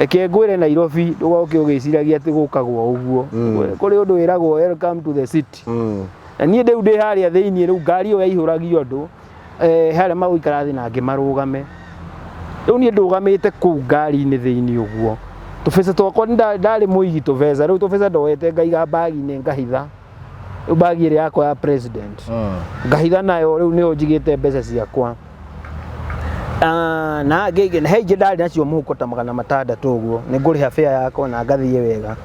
Reke ngwĩre Nairobi ndũgoke ũgĩciragia atĩ gũkagwo ũguo. Kũrĩ ũndũ wĩragwo welcome to the city. Na niĩ rĩu ndĩ harĩa thĩinĩ rĩu ngari ĩyo yaihũragio andũ harĩa magũikara thĩ na angĩ marũgame. Rĩu niĩ ndũgamĩte kũu ngari-inĩ thĩinĩ ũguo, tũbeca twakwa ndarĩ mũigi tũbeca, rĩu tũbeca ndoete ngaiga mbagi-inĩ ngahitha. Rĩu mbagi ĩrĩa yakwa ya president ngahitha nayo, rĩu nĩyo njigĩte mbeca ciakwa. Ah, na ngĩ he ingĩ ndarĩ nacio mũhuko ta 600 ũguo, nĩ ngũrĩha fare yakwa na ngathiĩ wega.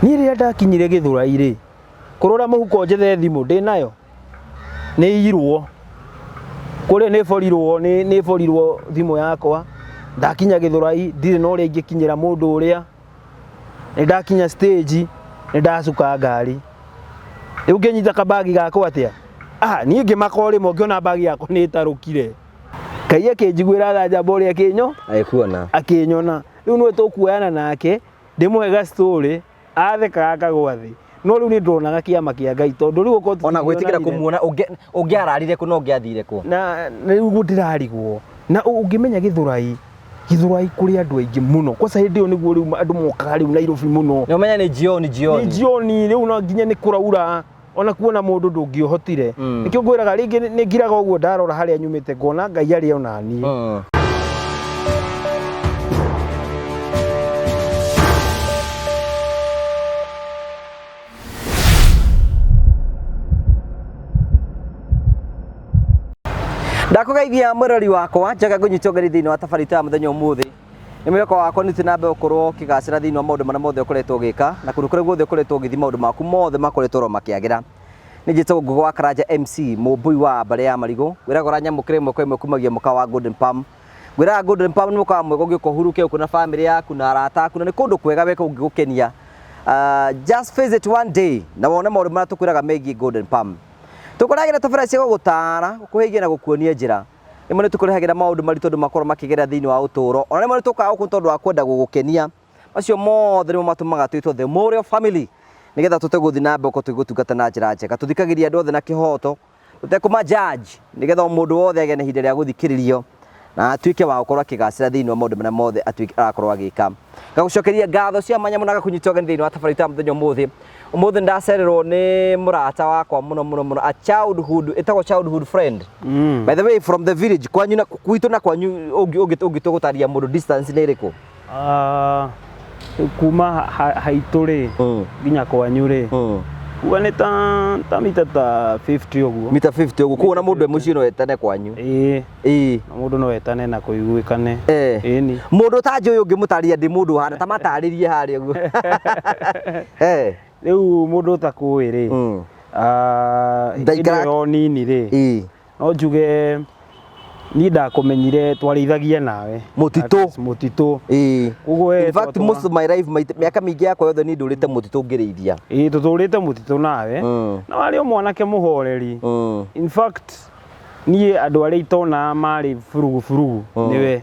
Niĩ rĩrĩa ndakinyire Gĩthũrai rĩ, kũrora mũhuko njethe thimũ ndĩnayo, nĩ irwo kũrĩa nĩ borirwo, nĩ borirwo thimũ yakwa. Ndakinya Gĩthũrai ndirĩ na ũrĩa ingĩkinyĩra mũndũ ũrĩa, nĩ ndakinya stage nĩ ndacuka ngari, rĩu ngĩnyita kabagi gakwa atĩa, ah niĩ ngĩmaka o rĩmwe ngĩona mbagi yakwa nĩ ĩtarũkire. Ngai akĩnjiguĩra tha njamba ũrĩa akĩnyo Agĩkuona. Akĩnyona. Rĩu nĩwe tũkuoyana nake ndĩmũhe ga story, athekaga akagwa thĩ, no rĩu nĩ ndonaga kĩama kĩa Ngai tondũ rĩu okorwo Ona gwĩtĩkĩra tũtingĩonanire- kũmuona ũngĩararire kũ na ũngĩathire kũ? Na rĩu ndĩrarigwo na ũngĩmenya Gĩthũrai, Gĩthũrai kũrĩ andũ aingĩ mũno kwanza hĩndĩ ĩyo nĩguo rĩu andũ mokaga rĩu Nairobi mũno. Nĩ ũmenya nĩ jioni Nĩ jioni. Jioni rĩu no nginya nĩ kũraura, ona kuona mũndũ ndũngĩohotire. Nĩkĩo ngwĩraga rĩngĩ nĩ ngiraga ũguo ndarora harĩa nyumĩte ngona Ngai arĩ ona niĩ. Ndakũgeithia mwĩrori wakwa, njoke ngũnyite ũgeni thĩinĩ wa tabarĩra itũ ya mũthenya ũmũthĩ. Nĩ mwĩhoko wakwa nĩ na mbere gũkorwo ũkĩgacĩra thĩinĩ wa maũndũ marĩa mothe ũkoretwo ũgĩka na kũndũ kũrĩa guothe ũkoretwo ũgĩthiĩ maũndũ maku mothe makoretwo oro makĩagĩra. Nĩ njĩtagwo Ngũgĩ wa Karanja MC, mũmbũi wa mbarĩ ya marigũ, wĩragwo ũranyamũkĩra ĩmwe kwa ĩmwe kumagia mũkawa wa Golden Palm. Ngwĩraga Golden Palm nĩ mũkawa mwega ũngĩũka ũhurũke gũkũ na bamĩrĩ yaku na arata aku na nĩ kũndũ kwega weka ũngĩgũkenia. Just visit one day na wone maũndũ marĩa tũkwĩraga megiĩ Golden Palm. Tũkũrehagĩra tabarĩra cia gũgũtaara, gũkũhĩgia na gũkuonia njĩra. Rĩmwe nĩ tũkũrehagĩra maũndũ maritũ andũ makorwo makĩgerera thĩinĩ wa ũtũũro. Ona rĩmwe nĩ tũkaga gũkũ tondũ wa kwenda gũgũkenia. Macio mothe nĩmo matũmaga twĩtwo The Morio Family nĩgetha tũhote gũthiĩ na mbere tũgĩgũtungata na njĩra njega. Tũthikagĩrĩria andũ othe na kĩhoto tũtekũma judge nĩgetha o mũndũ wothe agĩe na ihinda rĩa gũthikĩrĩrio na atuĩke wa gũkorwo akĩgacĩra thĩinĩ wa maũndũ marĩa mothe atuĩke arakorwo agĩka. Ngagũcokeria ngatho cia mwanya mũno na ngakũnyita ũgeni thĩinĩ wa tabarĩra itũ ya mũthenya ũmũthĩ. Ũmũthĩ nĩndacererwo nĩ mũrata wakwa mũno mũno mũno, a childhood, ĩtagwo childhood friend. By the way, from the village, kwanyu na gwitũ na kwanyu ũngĩtua gũtarĩria mũndũ distance nĩ ĩrĩkũ? Ah, kuma haitũ rĩ nginya kwanyu rĩ, kuga nĩ ta mita ta 50 ũguo. Mita 50 ũguo, koguo na mũndũ e mũciĩ no etane kwanyu. Ĩĩ. Ĩĩ. Na mũndũ no etane na kũiguĩkane. Ĩni. Mũndũ ũtanjũĩ ũngĩmũtarĩria ndĩ mũndũ ũhana ta matarĩrie harĩa ũguo. Rĩu mũndũ ũtakũĩ rĩ, ah, hĩndĩ ĩyo nini rĩ, no njuge niĩ ndakũmenyire twarĩithagia nawe Mũtitũ. Mũtitũ. Ĩĩ. Koguo we In fact, most of my life, mĩaka mĩingĩ yakwa yothe niĩ ndũrĩte mũtitũ ngĩrĩithia. Ĩĩ, tũtũrĩte mũtitũ nawe. Na warĩ o mwanake mũhoreri. In fact, niĩ andũ arĩa itonaga marĩ burugu burugu nĩwe.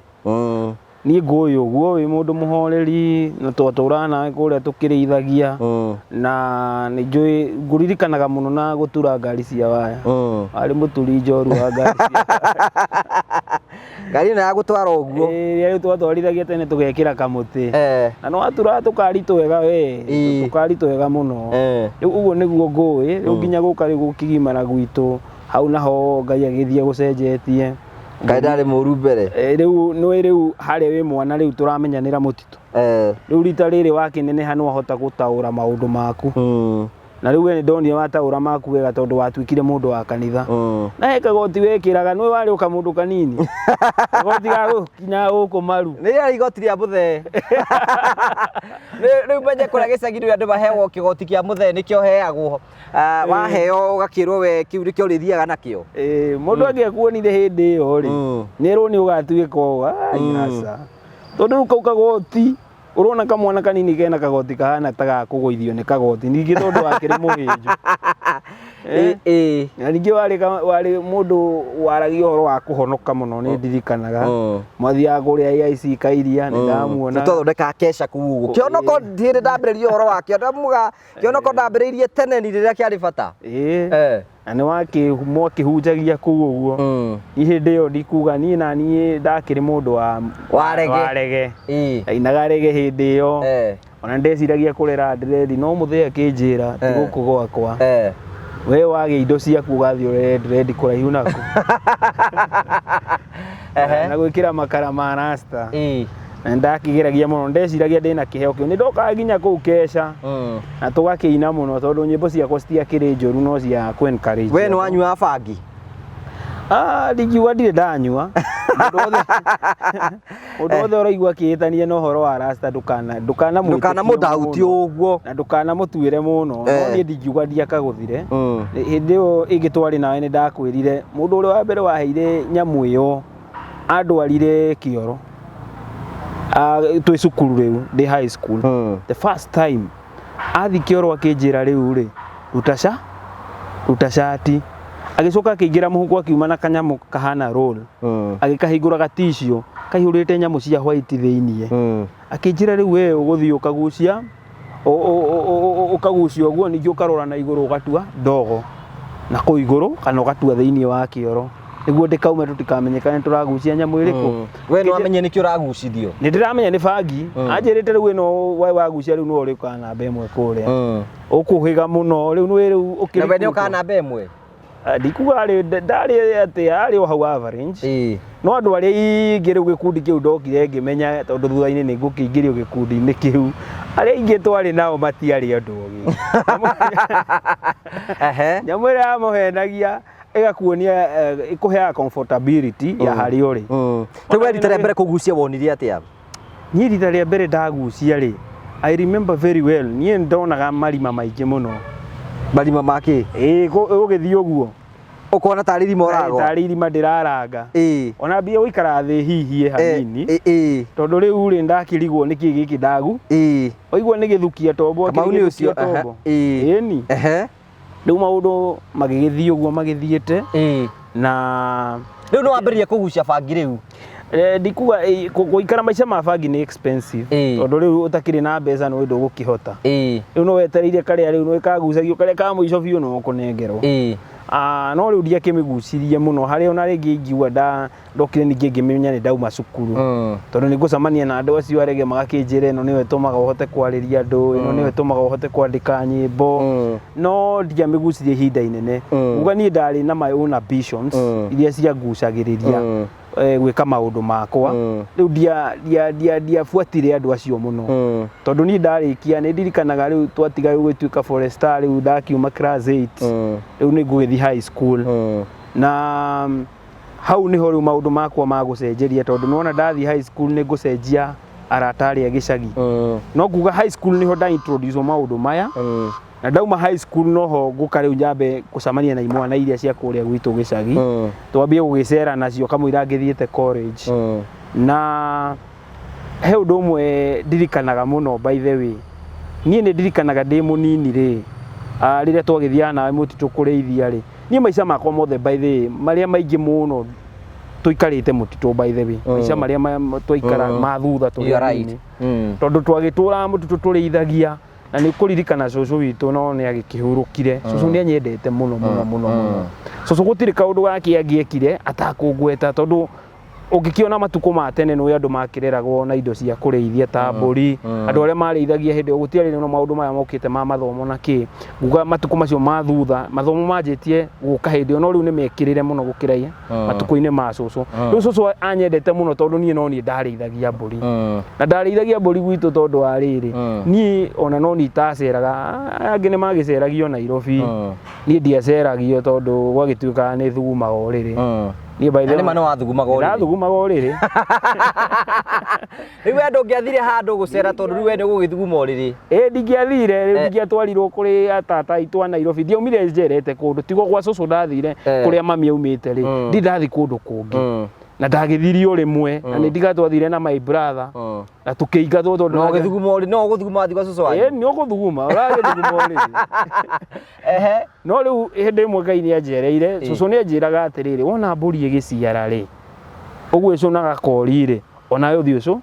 Niĩ ngũĩ ũguo wĩ mũndũ mũhoreri na twatũraga nawe kũrĩa tũkĩrĩithagia. Na nĩ njũĩ ngũririkanaga mũno na gũtura ngari cia waya. Warĩ mũturi njorua wa ngari cia waya. Ngari ĩno ya gũtwara ũguo. Ĩĩ, rĩrĩa twatwarithagia tene tũgekĩra kamũtĩ. Na nĩ waturaga tũkari twega we, tũkari twega mũno. Rĩu ũguo nĩguo ngũĩ, rĩu nginya gũka rĩu gũkĩgimara gwitũ, hau naho Ngai agĩthiĩ agũcenjetie. Ngai ndarĩ mũru mbere. Rĩu nĩ rĩu harĩa wĩ mwana rĩu tũramenyanĩra mũtitũ. Rĩu rita rĩrĩ wakĩneneha nĩ wahota gũtaũra maũndũ maku. Na rĩu we nĩ ndonire wataũra maku wega tondũ watuĩkire mũndũ wa kanitha. Na he kagoti wekĩraga, nĩwe warĩ o kamũndũ kanini. Kagoti ga gũkinya gũkũ maru. Nĩ rĩarĩ igoti rĩa mũthee. Rĩu menye kũrĩa gĩcagi rĩu andũ maheagwo kĩgoti kĩa mũthee nĩkĩo heagwo. Waheo ũgakĩrwo we kĩu nĩkĩo ũrĩthiaga nakĩo. Mũndũ angĩakuonire hĩndĩ ĩyo rĩ, nĩerwo nĩ ũgatuĩka ũũ, ai aca. Tondũ rĩu kau kagoti, ũrona kamwana kanini kena kagoti kahana ta ga kũgũithio nĩ kagoti, ningĩ tondũ wakĩrĩ mũhĩnju. Eh? Ĩ. Na ningĩ warĩ mũndũ waragia ũhoro wa kũhonoka mũno, nĩ ndirikanaga. Mwathiaga kũrĩa AIC Kairia, nĩ ndamuona. Twathondekaga keca kũu ũguo. Kĩonoko hĩndĩ ndambĩrĩria ũhoro wakĩo, ndamuga kĩonoko ndambĩrĩirie tene ni rĩrĩa kĩarĩ bata. Ĩĩ. Eh. Na nĩ mwakĩhunjagia kũu ũguo. Niĩ hĩndĩ ĩyo ndikuga niĩ na niĩ ndakĩrĩ mũndũ wa Wa reggae. wa reggae. Ĩĩ. Ndainaga reggae hĩndĩ ĩyo. Eh. Ona ndeciragia kũrera dread no mũthee akĩnjĩra ti Eh. gũkũ gwakwa. Eh. We wagĩa indo ciaku ũgathiĩ ũrere dread kũraihu naku. Ehe. Na gwĩkĩra makara ma rasta. Ĩĩ. Na ndakĩgeragia mũno, ndeciragia ndĩna kĩheo kĩu. Nĩ ndokaga nginya kũu keca na tũgakĩina mũno tondũ nyĩmbo ciakwa citiakĩrĩ njũru no cia kũ encourage. We nĩ wanyuaga bangi? Ah, ndingiuga ndirĩ ndanyua. Mũndũ wothe ũraigua akĩhĩtania na ũhoro wa rasta ndũkana ndũkanamwĩtĩkie Ndũkanamũdauti mũno. ũguo. Na ndũkanamũtuĩre mũno. No Eh. niĩ ndingiuga ndiakagũthire. Hĩndĩ ĩyo ĩngĩ twarĩ nawe nĩ ndakwĩrire mũndũ ũrĩa wa mbere waheire nyamũ ĩyo andwarire kĩoro. Ah, twĩ cukuru rĩu ndĩ high school. The first time athi kĩoro akĩnjĩra rĩu rĩ ruta cati, agĩcoka akĩingĩra mũhuko akiuma na kanyamũ kahana roll, agĩkahingũra gaticio kaihũrĩte nyamũ cia white thĩiniĩ, akĩnjĩra rĩu we ũgũthiĩ ũkagucia ũkagucia ũguo, ningĩ ũkarora na igũrũ ũgatua ndogo na kũu igũrũ kana ũgatua thĩiniĩ wa kĩoro nĩguo ndĩkaume tũtikamenyekane tũragucia nyamũ ĩrĩkũ. We nĩ wamenye nĩkĩ ũragucithio? Nĩ ndĩramenya nĩ bangi. Anjĩrĩte rĩu ĩno we wagucia rĩu no ũrĩũkaga namba ĩmwe kũrĩa ũkũhĩga mũno rĩu nĩ rĩu Na we nĩ ũkĩrĩ ũkaga namba ĩmwe? Ndikuga arĩ ndarĩ atĩ arĩ o hau average. No andũ arĩa aingĩ rĩu gĩkundi kĩu ndokire ngĩmenya tondũ thutha-inĩ nĩ ngũkĩingĩrio gĩkundi-inĩ kĩu, arĩa aingĩ twarĩ nao matiarĩ andũ ogĩ. Ehe. Nyamũ ĩrĩa yamũhenagia ĩgakuonia ĩkũheaga comfortability ya harĩa ũrĩ. Rĩu we rita rĩa mbere kũgucia wonire atĩa? Niĩ rita rĩa mbere ndagucia rĩ, I remember very well, niĩ ndonaga marima maingĩ mũno. Marima ma kĩ? Ĩĩ, ũgĩthiĩ ũguo. Ũkona tarĩ irima ũragwa? Tarĩ irima ndĩraranga. Ĩĩ. Ona mbia gũikara thĩ hihie hanini. Ĩĩ. Tondũ rĩu rĩ ndakĩrigwo nĩkĩ gĩkĩ ndagu. Ĩĩ. Waigua nĩ gĩthukia tombo, Kamau akĩrĩ nĩ gĩthukia ũcio, aha, tombo. ĩĩ. Ĩni. Ehe. Rĩu maũndũ magĩgĩthiĩ ũguo magĩthiĩte. Ĩĩ. Na Rĩu nĩ wambĩrĩria kũgucia bangi rĩu? Ndikuga gũikara maica ma bangi nĩ expensive. Ĩĩ. Tondũ rĩu ũtakĩrĩ na mbeca nĩ ndũgũkĩhota. Ĩĩ. Rĩu no wetereire karĩa rĩu nĩ kagucagio karĩa ka mũico biũ no ũkũnengerwo. Ĩĩ. No rĩu ndiakĩmĩgucirie mũno harĩa ona rĩngĩ ingiuga ndokire ningĩ ngĩmenya nĩ ndauma cukuru. Tondũ nĩ ngũcemania na andũ acio arege magakĩnjĩra ĩno nĩyo ĩtũmaga ũhote kwarĩria andũ, ĩno nĩyo ĩtũmaga ũhote kwandĩka nyĩmbo. No ndiamĩgucirie ihinda inene. Uga niĩ ndarĩ na my own ambitions iria ciangucagĩrĩria gwĩka maũndũ makwa. Rĩu ndiabuatire andũ acio mũno. Tondũ niĩ ndarĩkia nĩ ndirikanaga rĩu twatiga rĩu gũtuĩka forester rĩu ndakiuma class 8. Rĩu nĩ ngũgĩthiĩ high school. Na hau niho rĩu maũndũ makwa ma gũcenjeria tondũ nĩwona ndathiĩ high school nĩ ngũcenjia arata arĩa gĩcagi. No nguga high school niho nda introduce maũndũ maya. Na ndauma high school noho ngũka rĩu nyambe gũcemania na imwana iria cia kũrĩa gwitũ gĩcagi. Twambie gũgĩcera nacio kamũira ngĩthiĩte college. Na he ũndũ ũmwe ndirikanaga mũno by the way. Niĩ nĩ ndirikanaga ndĩ mũnini rĩ, rĩrĩa twagĩthiaga nawe mũtitũ kũrĩithia rĩ, niĩ maica makwa mothe by the way, marĩa maingĩ mũno tũikarĩte mũtitũ by the way. Maica marĩa twaikara ma thutha tũrĩ You are right. anini. Tondũ twagĩtũraga mũtitũ tũrĩithagia na nĩ kũririkana cũcũ witũ no nĩ agĩkĩhurũkire. Cũcũ nĩ anyendete mũno mũno mũno mũno. Cũcũ gũtirĩ kaũndũ gake angĩekire atakũngweta tondũ ũngĩkĩona matukũ ma tene nĩ andũ makĩreragwo na indo cia kũrĩithia ta mbũri, andũ arĩa marĩithagia hĩndĩ ĩyo gũtiarĩ na maũndũ maya mokĩte ma mathomo na kĩ. Nguga matukũ macio ma thutha mathomo manjĩtie gũka hĩndĩ ĩyo no rĩu nĩ mekĩrĩre mũno gũkĩra matukũ-inĩ ma cũcũ. Rĩu cũcũ anyendete mũno tondũ niĩ no niĩ ndarĩithagia mbũri. Na ndarĩithagia mbũri gwitũ tondũ wa rĩrĩ, niĩ ona no niĩ itaceraga, angĩ nĩ magĩceragio Nairobi. Niĩ ndiaceragio tondũ gwagĩtuĩkaga nĩ thugumaga ũrĩrĩ. Niĩ by the Na nĩ ma nĩ wathugumaga ũrĩrĩ? Ndathugumaga ũrĩrĩ. Rĩu we ndũngĩathire handũ gũcera tondũ rĩu we nĩ ũgũgĩthuguma ũrĩrĩ. Ĩ ndingĩathire, rĩu ndingĩatwarirwo kũrĩ atata aitũ a Nairobi. Ndiaumire njerete kũndũ, tigo gwa cũcũ ndathire kũrĩa mami aumĩte rĩ, ndirĩ ndathiĩ kũndũ kũngĩ. Na ndagĩthirie o rĩmwe na nĩ ndiga twathire na my brother na tũkĩingatwo tondũ No gĩthugumo rĩ, no gũthuguma wathiĩ gwa cũcũ wanyu. Ĩĩ, nĩ ũgũthuguma, ũragĩthuguma o rĩrĩ. Ehe. No rĩu hĩndĩ ĩmwe Ngai nĩ anjereire, cũcũ nĩ anjĩraga atĩrĩrĩ, wona mbũri ĩgĩciara rĩ, ũguo ĩcũnaga kori rĩ, onawe ũthiĩ ũcũ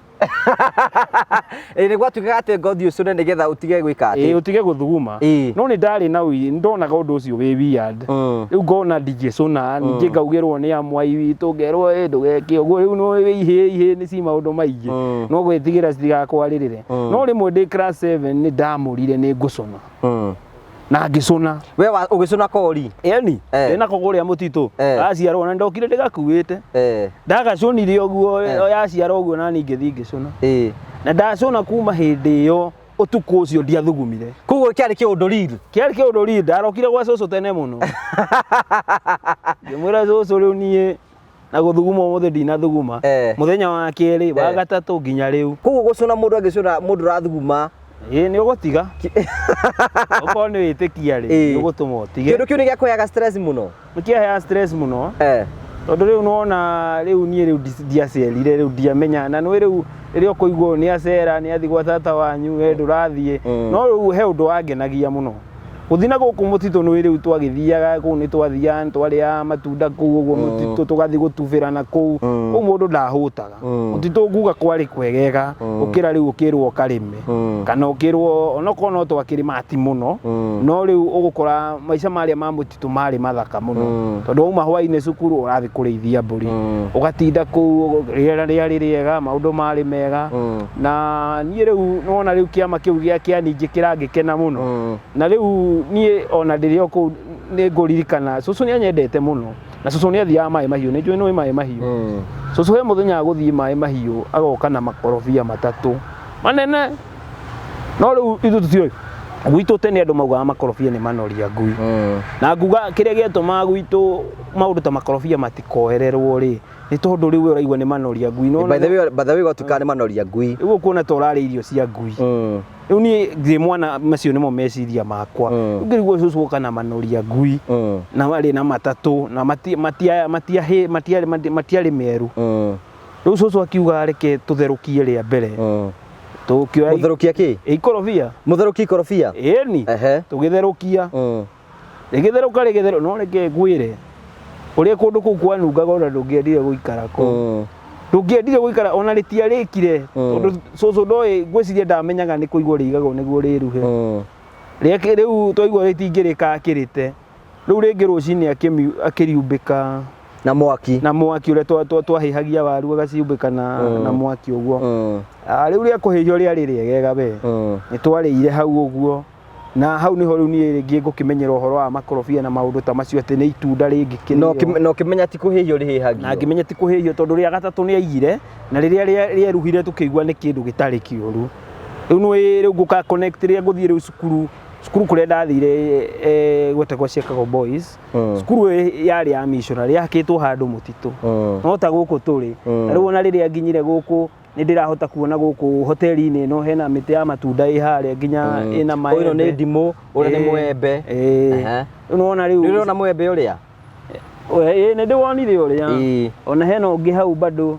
Ĩĩ, nĩ gwatuĩkaga atĩ ngothi ũcũne nĩgetha ũtige gwĩka Ĩĩ, atĩ. ũtige gũthuguma. Ĩĩ. No nĩ ndarĩ na nĩ ndonaga ũndũ ũcio wĩ weird. Rĩu ngona ndingĩcũna, ningĩ ngaugĩrwo nĩ amwai witũ, ngerwo ĩ ndũgeke ũguo, rĩu nĩ wĩ ihĩĩ, ihĩĩ nĩ ci maũndũ maingĩ. No gwĩtigĩra citigakwarĩrĩre. No rĩmwe ndĩ class 7 nĩ ndamũrire nĩ ngũcũna. Na ngĩcũna. We ũgĩcũna kori? Ĩni, Eh. ndĩnako kũrĩa mũtitũ. Gaciarwo na ndokire ndĩgakuĩte. Ndagacũnire ũguo, yaciarwo ũguo nani ngĩthiĩ ngĩcũna. Na ndacũna kuma hĩndĩ ĩyo ũtukũ ũcio ndiathugumire. Koguo kĩarĩ kĩũndũ real? Kĩarĩ kĩũndũ real, ndarokire gwa cũcũ tene mũno. Ngĩmwĩra cũcũ rĩu niĩ na gũthuguma ũmũthĩ ndinathuguma. Mũthenya wa kerĩ, wa gatatũ nginya rĩu. Koguo gũcũna mũndũ agĩcũna mũndũ ũrathuguma. Ĩĩ, nĩ ũgũtiga. Okorwo nĩ wĩtĩkia rĩ, nĩ ũgũtũma ũtige. Kĩndũ kĩu nĩ gĩakũheaga stress mũno? Nĩ kĩaheaga stress mũno. Tondũ rĩu nĩwona rĩu niĩ rĩu ndiacerire, rĩu ndiamenya, na nĩ rĩu rĩrĩa ũkũigua ũũ nĩ acera, nĩ athiĩ gwa tata wanyu, we ndũrathiĩ. No rĩu he ũndũ wangenagia mũno. Gũthiĩ na gũkũ mũtitũ nĩ rĩu twagĩthiaga kũu, nĩ twathiaga, nĩ twarĩaga matunda kũu ũguo mũtitũ, tũgathiĩ gũtubĩra na kũu. Kũu mũndũ ndahũtaga. Mũtitũ nguga kwarĩ kwegega, gũkĩra rĩu ũkĩrwo ũkarĩme. Kana ũkĩrwo, onokorwo no twakĩrĩmaga ti mũno, no rĩu ũgũkora maica marĩa ma mũtitũ marĩ mathaka mũno. Tondũ wauma hwainĩ cukuru ũrathiĩ kũrĩithia mbũri. Ũgatinda kũu, rĩera rĩarĩ rĩega, maũndũ marĩ mega. Na niĩ rĩu nĩwona rĩu kĩama kĩu gĩa kĩaningĩ kĩrangĩkena mũno. Na rĩu niĩ ona ndĩrĩ o kũu nĩ ngũririkana, cũcũ nĩ anyendete mũno. Na cũcũ nĩ athiaga maĩ mahiũ, nĩ njũĩ nĩũĩ maĩ mahiũ. Cũcũ he mũthenya agũthiĩ maĩ mahiũ agoka na makorobia matatũ manene. No rĩu ithuĩ tũtiũĩ. Gwitũ tene andũ maugaga makorobia nĩ manoria ngui. Na nguga kĩrĩa gĩatũmaga gwitũ maũndũ ta makorobia matikoererwo rĩ, nĩ tondũ rĩu we ũraigua nĩ manoria ngui. No By the way, by the way gwatuĩkaga nĩ manoria ngui. Rĩu ũkuona ta ũrarĩa irio cia ngui. Rĩu niĩ ndĩ mwana, macio nĩmo meciria makwa. Rĩu ngĩrigwo cũcũ oka na manoria ngui, na marĩ na matatũ, na matiarĩ meru. Rĩu cũcũ akiuga reke tũtherũkie rĩa mbere. Tũkĩoya Mũtherũkia kĩ? Ikorobia. Mũtherũkia ikorobia? Ĩni. Tũgĩtherũkia. Rĩgĩtherũka rĩgĩtherũka, no reke ngwĩre ũrĩa kũndũ kũu kwanungaga ona ndũngĩendire gũikara kũu. Ndũngĩendire gũikara ona rĩtiarĩkire, tondũ cũcũ ndoĩ, ngwĩciria ndamenyaga nĩ kũigwo rĩigagwo nĩguo rĩruhe. Rĩake rĩu twaigua rĩtingĩrĩka akĩrĩte. Rĩu rĩngĩ rũcinĩ akĩriumbĩka na mwaki. Na mwaki ũrĩa twahĩhagia waru agaciumbĩka na mwaki ũguo. Rĩu rĩa kũhĩhio rĩarĩ rĩegega we. Nĩ twarĩire hau ũguo. Na hau niho rĩu niĩ rĩngĩ ngũkĩmenyera ũhoro wa makorobia na maũndũ ta macio atĩ nĩ itunda rĩngĩkĩrĩo. Na ũkĩmenya ti kũhĩhio rĩhĩhagio. Na ngĩmenya ti kũhĩhio tondũ rĩa gatatũ nĩ aigire na rĩrĩa rĩeruhire tũkĩigua nĩ kĩndũ gĩtarĩ kĩũru. Rĩu nĩ rĩu ngũka connect rĩrĩa ngũthiĩ rĩu cukuru, cukuru kũrĩa ndathire gwetagwo Chicago Boys. Cukuru ĩyo yarĩ ya missionary, yakĩtwo handũ mũtitũ. No ta gũkũ tũrĩ. Na rĩu ona rĩrĩa nginyire gũkũ nĩ ndĩrahota kuona gũkũ hoteli-inĩ ĩno hena mĩtĩ ya matunda ĩ harĩa nginya ĩna maembe. Ũyũ nĩ ndimũ, ũrĩa nĩ mwembe. Rĩu nĩwona rĩu. Nĩ ũrona mwembe ũrĩa? Ĩĩ, nĩ ndĩwonire ũrĩa. Ona hena ũngĩ hau bado.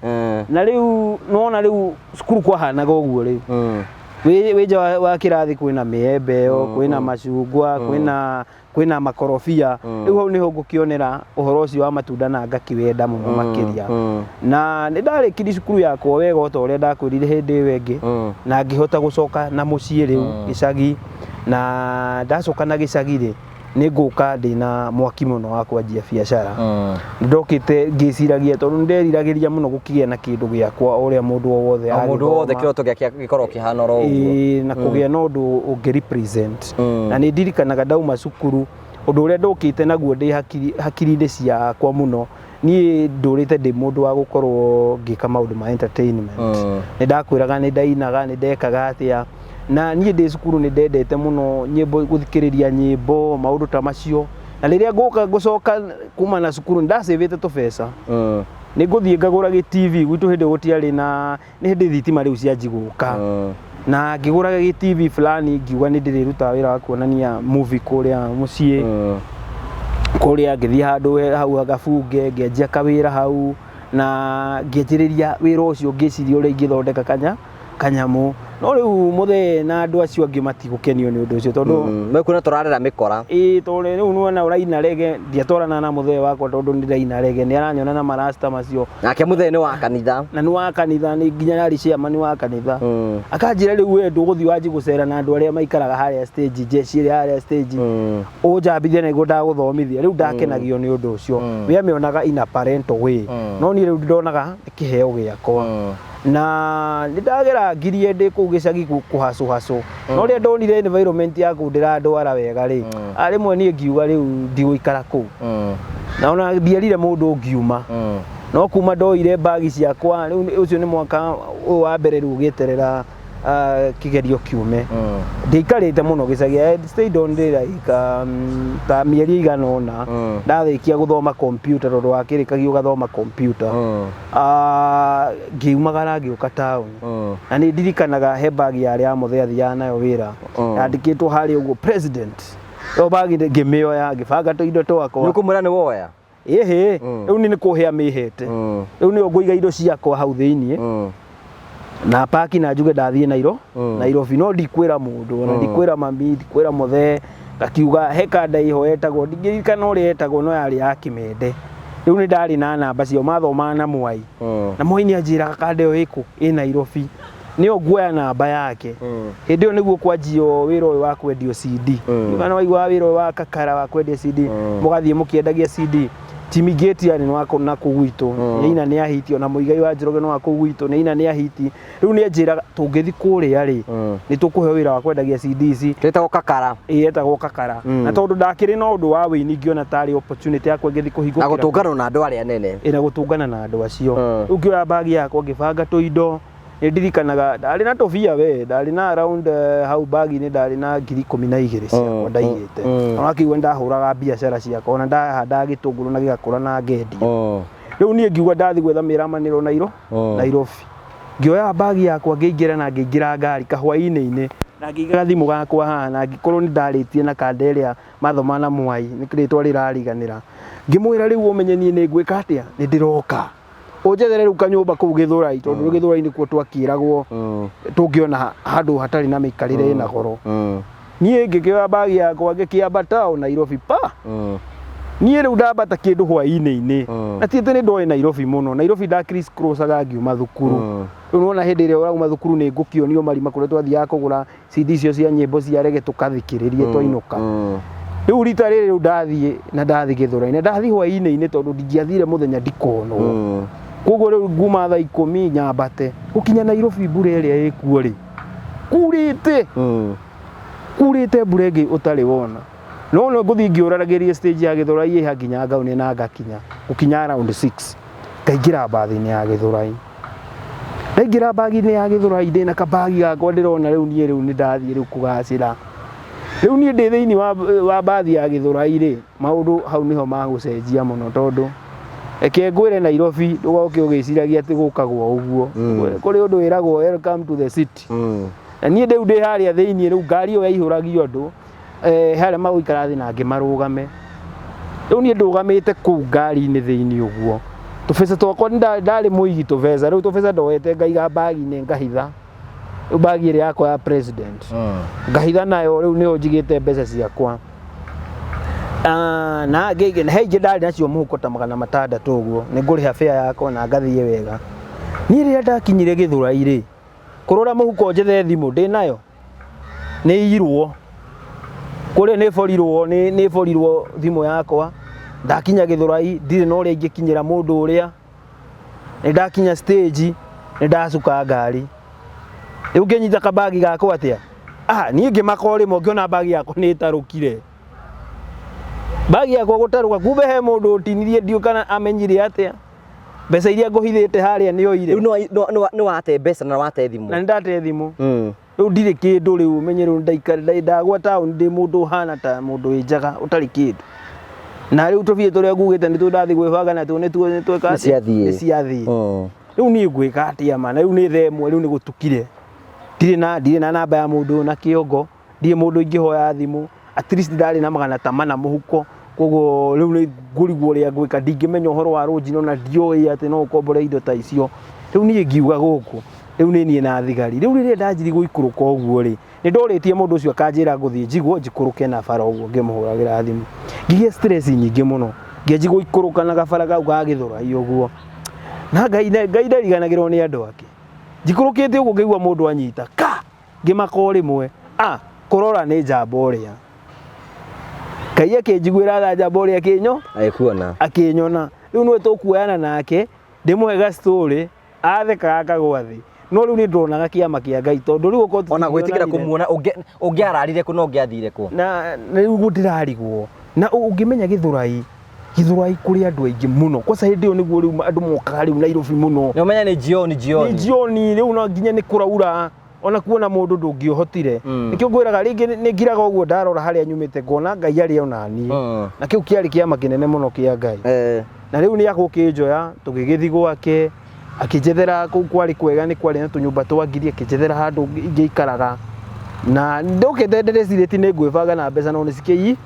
Na rĩu nĩwona rĩu cukuru kwahanaga ũguo rĩu. Wĩ nja wa kĩrathi kwĩna mĩembe ĩyo, kwĩna macungwa, kwĩna makorobia. Rĩu hau nĩho ngũkĩonera ũhoro ũcio wa matunda na ngakĩwenda mũno makĩria. Na nĩ ndarĩkirie cukuru yakwa wega o ta ũrĩa ndakwĩrire hĩndĩ ĩyo ĩngĩ, na ngĩhota gũcoka na mũciĩ rĩu gĩcagi. Na ndacoka na gĩcagi rĩ, nĩ ngũka ndĩna mwaki mũno wa kwanjia biacara. Nĩ ndokĩte ngĩciragia tondũ nĩ nderiragĩria mũno gũkĩgĩa na kĩndũ gĩakwa o ũrĩa mũndũ o wothe O mũndũ wothe agĩthoma. kĩroto gĩake gĩkorwo kĩhana oro ũguo. Ĩĩ, na kũgĩa na ũndũ ũngĩ represent. Na nĩ ndirikanaga ndauma cukuru ũndũ ũrĩa ndokĩte naguo ndĩ hakiri-inĩ ciakwa mũno, niĩ ndũrĩte ndĩ mũndũ wa gũkorwo ngĩka maũndũ ma entertainment. Nĩ ndakwĩraga nĩ ndainaga, nĩ ndekaga atĩa. Na niĩ ndĩ cukuru nĩ ndendete mũno nyĩmbo, gũthikĩrĩria nyĩmbo, maũndũ ta macio. Na rĩrĩa ngũka ngũcoka kuma na cukuru nĩ ndacĩvĩte tũbeca. Nĩ ngũthiĩ ngagũra gĩ TV, gwitũ hĩndĩ ĩyo gũtiarĩ na, nĩ hĩndĩ thitima rĩu cianji gũka. Na ngĩgũra gĩ TV fulani ngiuga nĩ ndĩrĩrutaga wĩra wa kuonania movie kũrĩa mũciĩ. Kũrĩa ngĩthiĩ handũ hau gabunge, ngĩanjia kawĩra hau. Na ngĩanjĩrĩria wĩra ũcio ngĩciria ũrĩa ingĩthondeka kanya kanyamũ. No rĩu mũthee na andũ acio angĩ matigũkenio nĩ ũndũ ũcio tondũ Mekuona tũrarera mĩkora. Ĩĩ, tondũ rĩu nĩwona ũraina rege, ndiatwarana na mũthee wakwa tondũ nĩ ndĩraina rege, nĩ aranyona na marasta macio. Nake mũthee nĩ wa kanitha. Na nĩ wa kanitha, nĩ nginya arĩ chairman wa kanitha. Akanjĩra rĩu we ndũgũthiĩ wanjie gũcera na andũ arĩa maikaraga harĩa stage, jeshi ĩrĩa harĩa stage. Ũnjambithie nĩguo ndagũthomithia. Rĩu ndakenagio nĩ ũndũ ũcio. We amĩonaga in a parental way. No niĩ rĩu ndonaga nĩ kĩheo gĩakwa. Na nĩ ndagera ngirie ndĩ kũu gĩcagi kũhacũhacũ. No rĩrĩa ndonire environment ya kũu ndĩrandwara wega rĩ, rĩmwe niĩ ngiuga rĩu ndigũikara kũu. Na ona ndierire mũndũ ngiuma. No kuma ndoire mbagi ciakwa, rĩu ũcio nĩ mwaka ũyũ wa mbere rĩu ũgĩeterera kĩgerio kiume. Ndiaikarĩte mũno gĩcagi, I had stayed only like ta mĩeri ĩigana ũna. Ndarĩkia gũthoma computer tondũ wakĩrĩkagia ũgathoma computer. Ngiumagara ngĩũka taũni. Na nĩ ndirikanaga he bagi yarĩ ya mũthee athiaga nayo wĩra. Yandĩkĩtwo harĩa ũguo president. Ĩyo bagi ngĩmĩoya ngĩbanga tũindo twakwa. Nĩ ũkũmwĩra nĩ woya? Ĩhĩ, rĩu niĩ nĩ kũhe amĩhete. Rĩu nĩyo ngũiga indo ciakwa hau thĩiniĩ. Na paki na njuge ndathiĩ Nairobi, no ndikwĩra mũndũ, ona ndikwĩra mami, ndikwĩra mũthee. Ngakiuga he kanda ĩho etagwo, ndingĩririkana ũrĩa etagwo, no yarĩ ya kĩmende. Rĩu nĩ ndarĩ na namba ciao, mathomaga na Mwai. Na Mwai nĩ anjĩraga kanda ĩyo ĩkũ, ĩ Nairobi. Nĩyo nguoya namba yake. Hĩndĩ ĩyo nĩguo kwanjio wĩra ũyũ wa kwendio CD. Kana waiguaga wĩra ũyũ wa kakara wa kwendia CD, mũgathiĩ mũkĩendagia CD. Jimmy Gate yarĩ na kũu gwitũ, nĩ aina nĩ ahiti, ona Mũigai wa Njoroge nĩ wa kũu gwitũ, nĩ aina nĩ ahiti. Rĩu nĩ anjĩraga tũngĩthiĩ kũrĩa rĩ, nĩ tũkũheo wĩra wa kwendagia CD ici. Twĩtagwo kakara. Ĩĩ, etagwo kakara. Na tondũ ndakĩrĩ na ũndũ wa wĩini ngĩona tarĩ opportunity yakwa ngĩthiĩ kũhingũkĩra. Na gũtũngana na andũ arĩa anene. Ĩĩ, na gũtũngana na andũ acio. Rĩu ngĩoya bagi yakwa ngĩbanga tũindo, nĩ ndirikanaga ndarĩ na tũbia we, ndarĩ na around hau bagi-inĩ ndarĩ na 12,000 ciakwa ndaigĩte. Na wakĩigua nĩ ndahũraga biacara ciakwa, ona ndahandaga gĩtũngũrũ na gĩgakũra na ngendia. Rĩu niĩ ngiuga ndathiĩ gwetha mĩramanĩro Nairobi. Ngĩoya bagi yakwa ngĩingĩra na ngĩingĩra ngari kahwainĩ-inĩ na ngĩiga gathimũ gakwa haha na ngĩkorwo nĩ ndarĩtie na kanda ĩrĩa mathoma na Mwai, nĩ rĩtwa rĩrariganĩra. Ngĩmwĩra rĩu ũmenye niĩ nĩ ngwĩka atĩa, nĩ ndĩroka. Ũnjethere rĩu kanyũmba kũu Gĩthũrai, tondũ Gĩthũrai nĩkuo twakĩragwo tũngĩona handũ hatarĩ na mĩikarĩre ĩna goro. Niĩ ngĩkĩoya bagi yakwa ngĩkĩambata o Nairobi pa. Niĩ rĩu ndambata kĩndũ hwainĩ-inĩ. Na ti atĩ nĩ ndoĩ Nairobi mũno. Nairobi nda criss crossaga ngiuma thukuru. Rĩu nĩwona hĩndĩ ĩrĩa ũrauma thukuru nĩ ngũkĩonio marima kũrĩa twathiaga kũgũra CD icio cia nyĩmbo cia rege tũkathikĩrĩria twainũka. Rĩu rita rĩrĩ rĩu ndathiĩ na ndathiĩ Gĩthũrai na ndathiĩ hwainĩ-inĩ tondũ ndingĩathire mũthenya ndikonwo. Koguo rĩu nguma thaa ikũmi nyambate gũkinya Nairobi mbura ĩrĩa ĩkuo rĩ, kurĩte kurĩte mbura ĩngĩ ũtarĩ wona. No no ngũthiĩ ngĩũraragĩria stage ya Gĩthũrai ĩha nginya ngaune na ngakinya gũkinya around 6 ngaingĩra mbathi-inĩ ya Gĩthũrai. Ndaingĩra mbagi-inĩ ya Gĩthũrai ndĩna kabagi gakwa ndĩrona rĩu niĩ rĩu nĩ ndathiĩ rĩu kũgacĩra. Rĩu niĩ ndĩ thĩinĩ wa mbathi ya Gĩthũrai rĩ, maũndũ hau nĩho magũcenjia mũno tondũ reke ngwĩre Nairobi ndũgoke ũgĩciragia atĩ gũkagwo ũguo. Kũrĩ ũndũ wĩragwo welcome to the city. Na niĩ rĩu ndĩ harĩa thĩinĩ rĩu ngari ĩyo yaihũragio andũ, harĩa magũikara thĩ na angĩ marũgame. Rĩu niĩ ndũgamĩte kũu ngari-inĩ thĩinĩ ũguo, tũbeca twakwa ndarĩ mũigi tũbeca, rĩu tũbeca ndoete ngaiga mbagi-inĩ ngahitha. Rĩu mbagi ĩrĩa yakwa ya president, ngahitha nayo rĩu nĩyo njigĩte mbeca ciakwa. Na he ingĩ ndarĩ nacio mũhuko ta 600 ũguo, nĩ ngũrĩha fare yakwa na ngathiĩ wega. Niĩ rĩrĩa ndakinyire Gĩthũrai rĩ, kũrora mũhuko njethe thimũ ndĩnayo, nĩ iyirwo. Kũrĩa nĩ borirwo, nĩ borirwo thimũ yakwa, ndakinya Gĩthũrai ndirĩ na ũrĩa ingĩkinyĩra mũndũ ũrĩa. Nĩ ndakinya stage nĩ ndacuka ngari. Rĩu ngĩnyita kabagi gakwa atĩa? Ah, niĩ ngĩmaka o rĩmwe ngĩona mbagi yakwa nĩ ĩtarũkire. Mbagi yakwa gũtarũka, kumbe he mũndũ ũtinirie ndiũĩ kana amenyire atĩa. Mbeca iria ngũhithĩte harĩa nĩ oire. Rĩu nĩ wate mbeca na wate thimũ. Na nĩ ndate thimũ. Rĩu ndirĩ kĩndũ rĩu ũmenye rĩu ndaikara ndagwa taũni ndĩ mũndũ ũhana ta mũndũ wĩ njaga ũtarĩ kĩndũ. Na rĩu tũbia tũrĩa ngugĩte nĩtuo ndathiĩ gwĩbanga natuo nĩtuo nĩtweka Nĩ ciathiĩ. Nĩ ciathiĩ. Rĩu niĩ ngwĩka atĩa ma? Na rĩu nĩ thaa ĩmwe rĩu nĩ gũtukire. Ndirĩ na namba ya mũndũ na kĩongo, ndirĩ mũndũ ingĩhoya thimũ. At least ndarĩ na magana ta mana mũhuko. Koguo rĩu nĩ ngũrigwo ũrĩa ngwĩka, ndingĩmenya ũhoro wa rũnjino na ndioĩ atĩ no ũkombore indo ta icio. Rĩu niĩ ngiuga gũkũ, rĩu nĩ niĩ na thigari. Rĩu rĩrĩa ndanjirie gũikũrũka ũguo rĩ, nĩ ndorĩtie mũndũ ũcio akanjĩra ngũthiĩ njigwo njikũrũke na bara ũguo ngĩmũhũragĩra thimũ. Ngĩgĩa stress nyingĩ mũno, ngĩanjia gũikũrũka na gabara kau ga Gĩthũrai ũguo. Na Ngai Ngai ndariganagĩrwo nĩ andũ ake. Njikũrũkĩte ũguo ngĩigua mũndũ anyita ka! Ngĩmaka o rĩmwe, a kũrora nĩ njamba ũrĩa. Ngai akĩnjiguĩra tha njamba ũrĩa akĩnyo Agĩkuona. Akĩnyona. Rĩu nĩwe tũkuoyana nake, ndĩmũhe ga story, athekaga akagwa thĩ. No rĩu nĩ ndonaga kĩama kĩa Ngai tondũ rĩu okorwo Ona gwĩtĩkĩra tũtingĩonanire- kũmuona ũngĩararire kũ na ũngĩathire kũ? Na rĩu ũguo ndĩrarigwo na ũngĩmenya Gĩthũrai, Gĩthũrai kũrĩ andũ aingĩ mũno kwanza hĩndĩ ĩyo nĩguo rĩu andũ mokaga rĩu Nairobi mũno. Nĩ ũmenya nĩ jioni Nĩ jioni. Jioni rĩu no nginya nĩ kũraura ona kuona mũndũ ndũngĩohotire. Nĩkĩo ngwĩraga rĩngĩ nĩ ngiraga ũguo ndarora harĩa nyumĩte ngona Ngai arĩ ona niĩ. Na kĩu kĩarĩ kĩama kĩnene mũno kĩa Ngai. Na rĩu nĩ agũkĩnjoya tũgĩgĩthiĩ gwake, akĩnjethera kũu kwarĩ kwega, nĩ kwarĩ na tũnyũmba twa ngiri, akĩnjethera handũ ingĩikaraga. Na ndokĩte ndĩrecirĩtie nĩ ngwĩbanga na mbeca no nĩ cikĩi.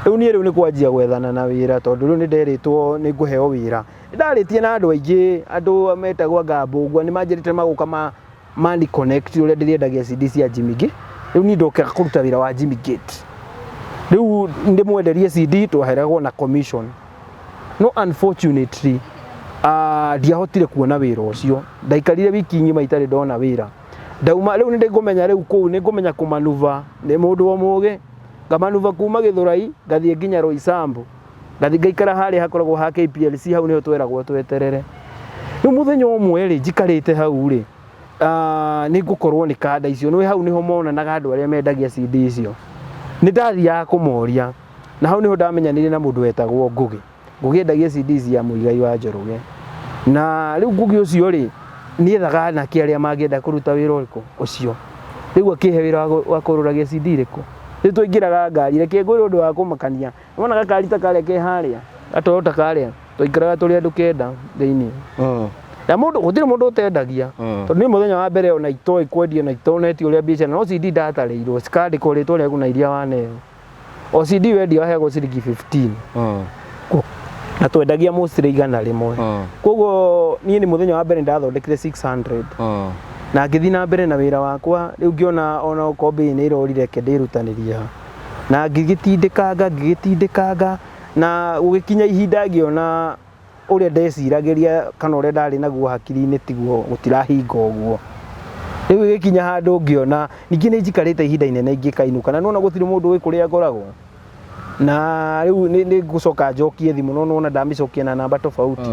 Rĩu niĩ rĩu nĩ kwanjia gwethana na wĩra tondũ rĩu nĩ nderĩtwo nĩ ngũheo wĩra. Nĩ ndarĩtie na andũ aingĩ, andũ metagwo anga Mbũgua, nĩ manjĩrĩte magũka ma mani connect ũrĩa ndĩrĩendagia CD cia Jimmy Gate. Rĩu niĩ ndokaga kũruta wĩra wa Jimmy Gate. Rĩu ndĩmwenderie CD twaheragwo na commission. No unfortunately ndiahotire kuona wĩra ũcio. Ndaikarire wiki ng'ima itarĩ ndona wĩra. Ndauma rĩu nĩ ngũmenya rĩu kũu nĩ ngũmenya kũmanuva nĩ mũndũ o mũgĩ. Ngamanuva kuma Gĩthũrai ngathiĩ nginya Roysambu. Ngathiĩ ngaikara harĩa hakoragwo ha KPLC, hau nĩho tweragwo tweterere. Rĩu mũthenya ũmwe rĩ, njikarĩte hau rĩ, nĩ ngũkorwo nĩ kanda icio, nĩ hau nĩho monanaga andũ arĩa mendagia CD icio. Nĩ ndathiaga kũmoria, na hau nĩho ndamenyanire na mũndũ wetagwo Ngũgĩ. Ngũgĩ endagia CD cia Muigai wa Njoroge. Na rĩu Ngũgĩ ũcio rĩ, nĩ ethaga anake arĩa mangĩenda kũruta wĩra ũrĩkũ? Ũcio. Rĩu akĩhe wĩra wa kũrũragia CD ĩrĩkũ? Rĩu twaingĩraga ngari, reke ngwĩre ũndũ wa kũmakania. Wona gakari ta karĩa ke harĩa, ga Toyota karĩa, twaikaraga tũrĩ andũ kenda thĩinĩ. Na mũndũ, gũtirĩ mũndũ ũtendagia. Tondũ niĩ mũthenya wa mbere ona itoĩ kwendia na itonete ũrĩa biacara, no CD ndatarĩirwo, cikandĩkwo rĩtwa rĩaku na iria waneo. O CD wendia waheagwo ciringi 15. Na twendagia mostly 100. Koguo niĩ nĩ mũthenya wa mbere ndathondekire 600. Na ngĩthiĩ na mbere na wĩra wakwa, rĩu ngĩona ona okorwo mbei nĩ ĩrorire reke ndĩrutanĩrie haha. Na ngĩgĩtindĩkanga, ngĩgĩtindĩkanga, na gũgĩkinya ihinda ngĩona ũrĩa ndeciragĩria kana ũrĩa ndarĩ naguo hakiri-inĩ tiguo, gũtirahinga ũguo. Rĩu ĩgĩkinya handũ ngĩona, ningĩ nĩ njikarĩte ihinda inene ingĩkainũka, na nĩwona gũtirĩ mũndũ ũĩ kũrĩa ngoragwo. Na rĩu nĩ ngũcoka njokie thimũ, no nĩwona ndamĩcokia na namba tofauti.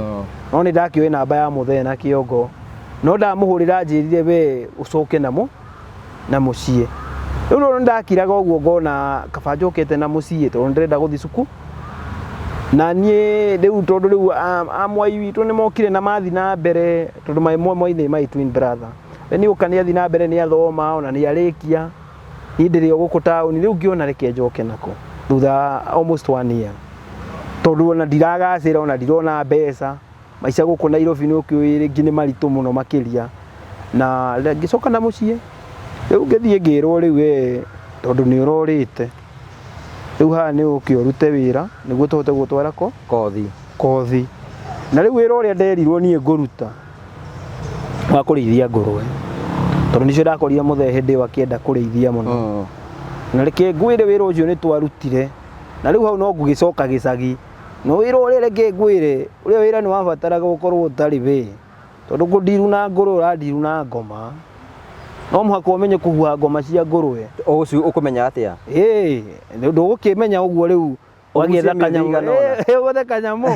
No nĩ ndakĩoĩ namba ya mũthee na kĩongo. No ndamũhũrĩra anjĩrire we ũcoke na mũciĩ. Rĩu nĩ ndakiraga ũguo ngona kaba njokete na mũciĩ tondũ ndĩrenda gũthiĩ cukuru. Na niĩ rĩu tondũ rĩu a mwai witũ nĩ mokire na mathiĩ na mbere tondũ my mwai nĩ my twin brother. We nĩ oka nĩ athiĩ na mbere nĩ athoma ona nĩ arĩkia. Niĩ ndĩrĩ o gũkũ taũni rĩu ngĩona reke njoke nako thutha wa almost one year. Tondũ ona ndiragacĩra ona ndirona mbeca. Maica gũkũ Nairobi nĩ ũkĩũĩ rĩngĩ nĩ maritũ mũno makĩria. Na ngĩcoka na mũciĩ, rĩu ngĩthiĩ ngĩrwo rĩu we tondũ nĩ ũrorĩte, rĩu haha nĩ ũke ũrute wĩra nĩguo tũhote gũgũtwara kothi. Kothi. Na rĩu wĩra ũrĩa nderirwo niĩ ngũruta wa kũrĩithia ngũrũwe, tondũ nĩcio ndakorire mũthee hĩndĩ ĩyo akĩenda kũrĩithia mũno. Na reke ngwĩre wĩra ũcio nĩ twarutire, na rĩu hau no ngũgĩcoka gĩcagi. No wĩra ũrĩa reke ngwĩre, ũrĩa wĩra nĩ wabataraga ũkorwo ũtarĩ we, tondũ kũndiru na ngũrũwe ũrandiru na ngoma. No mũhaka ũmenye kũhuha ngoma cia ngũrũwe. Ũcio ũkũmenya atĩa? Ĩĩ, ndũgũkĩmenya ũguo rĩu Ũgucie wagĩetha mĩthĩ kanyamũ. ĩigana ũna. Ĩĩ, ũgũthe kanyamũ.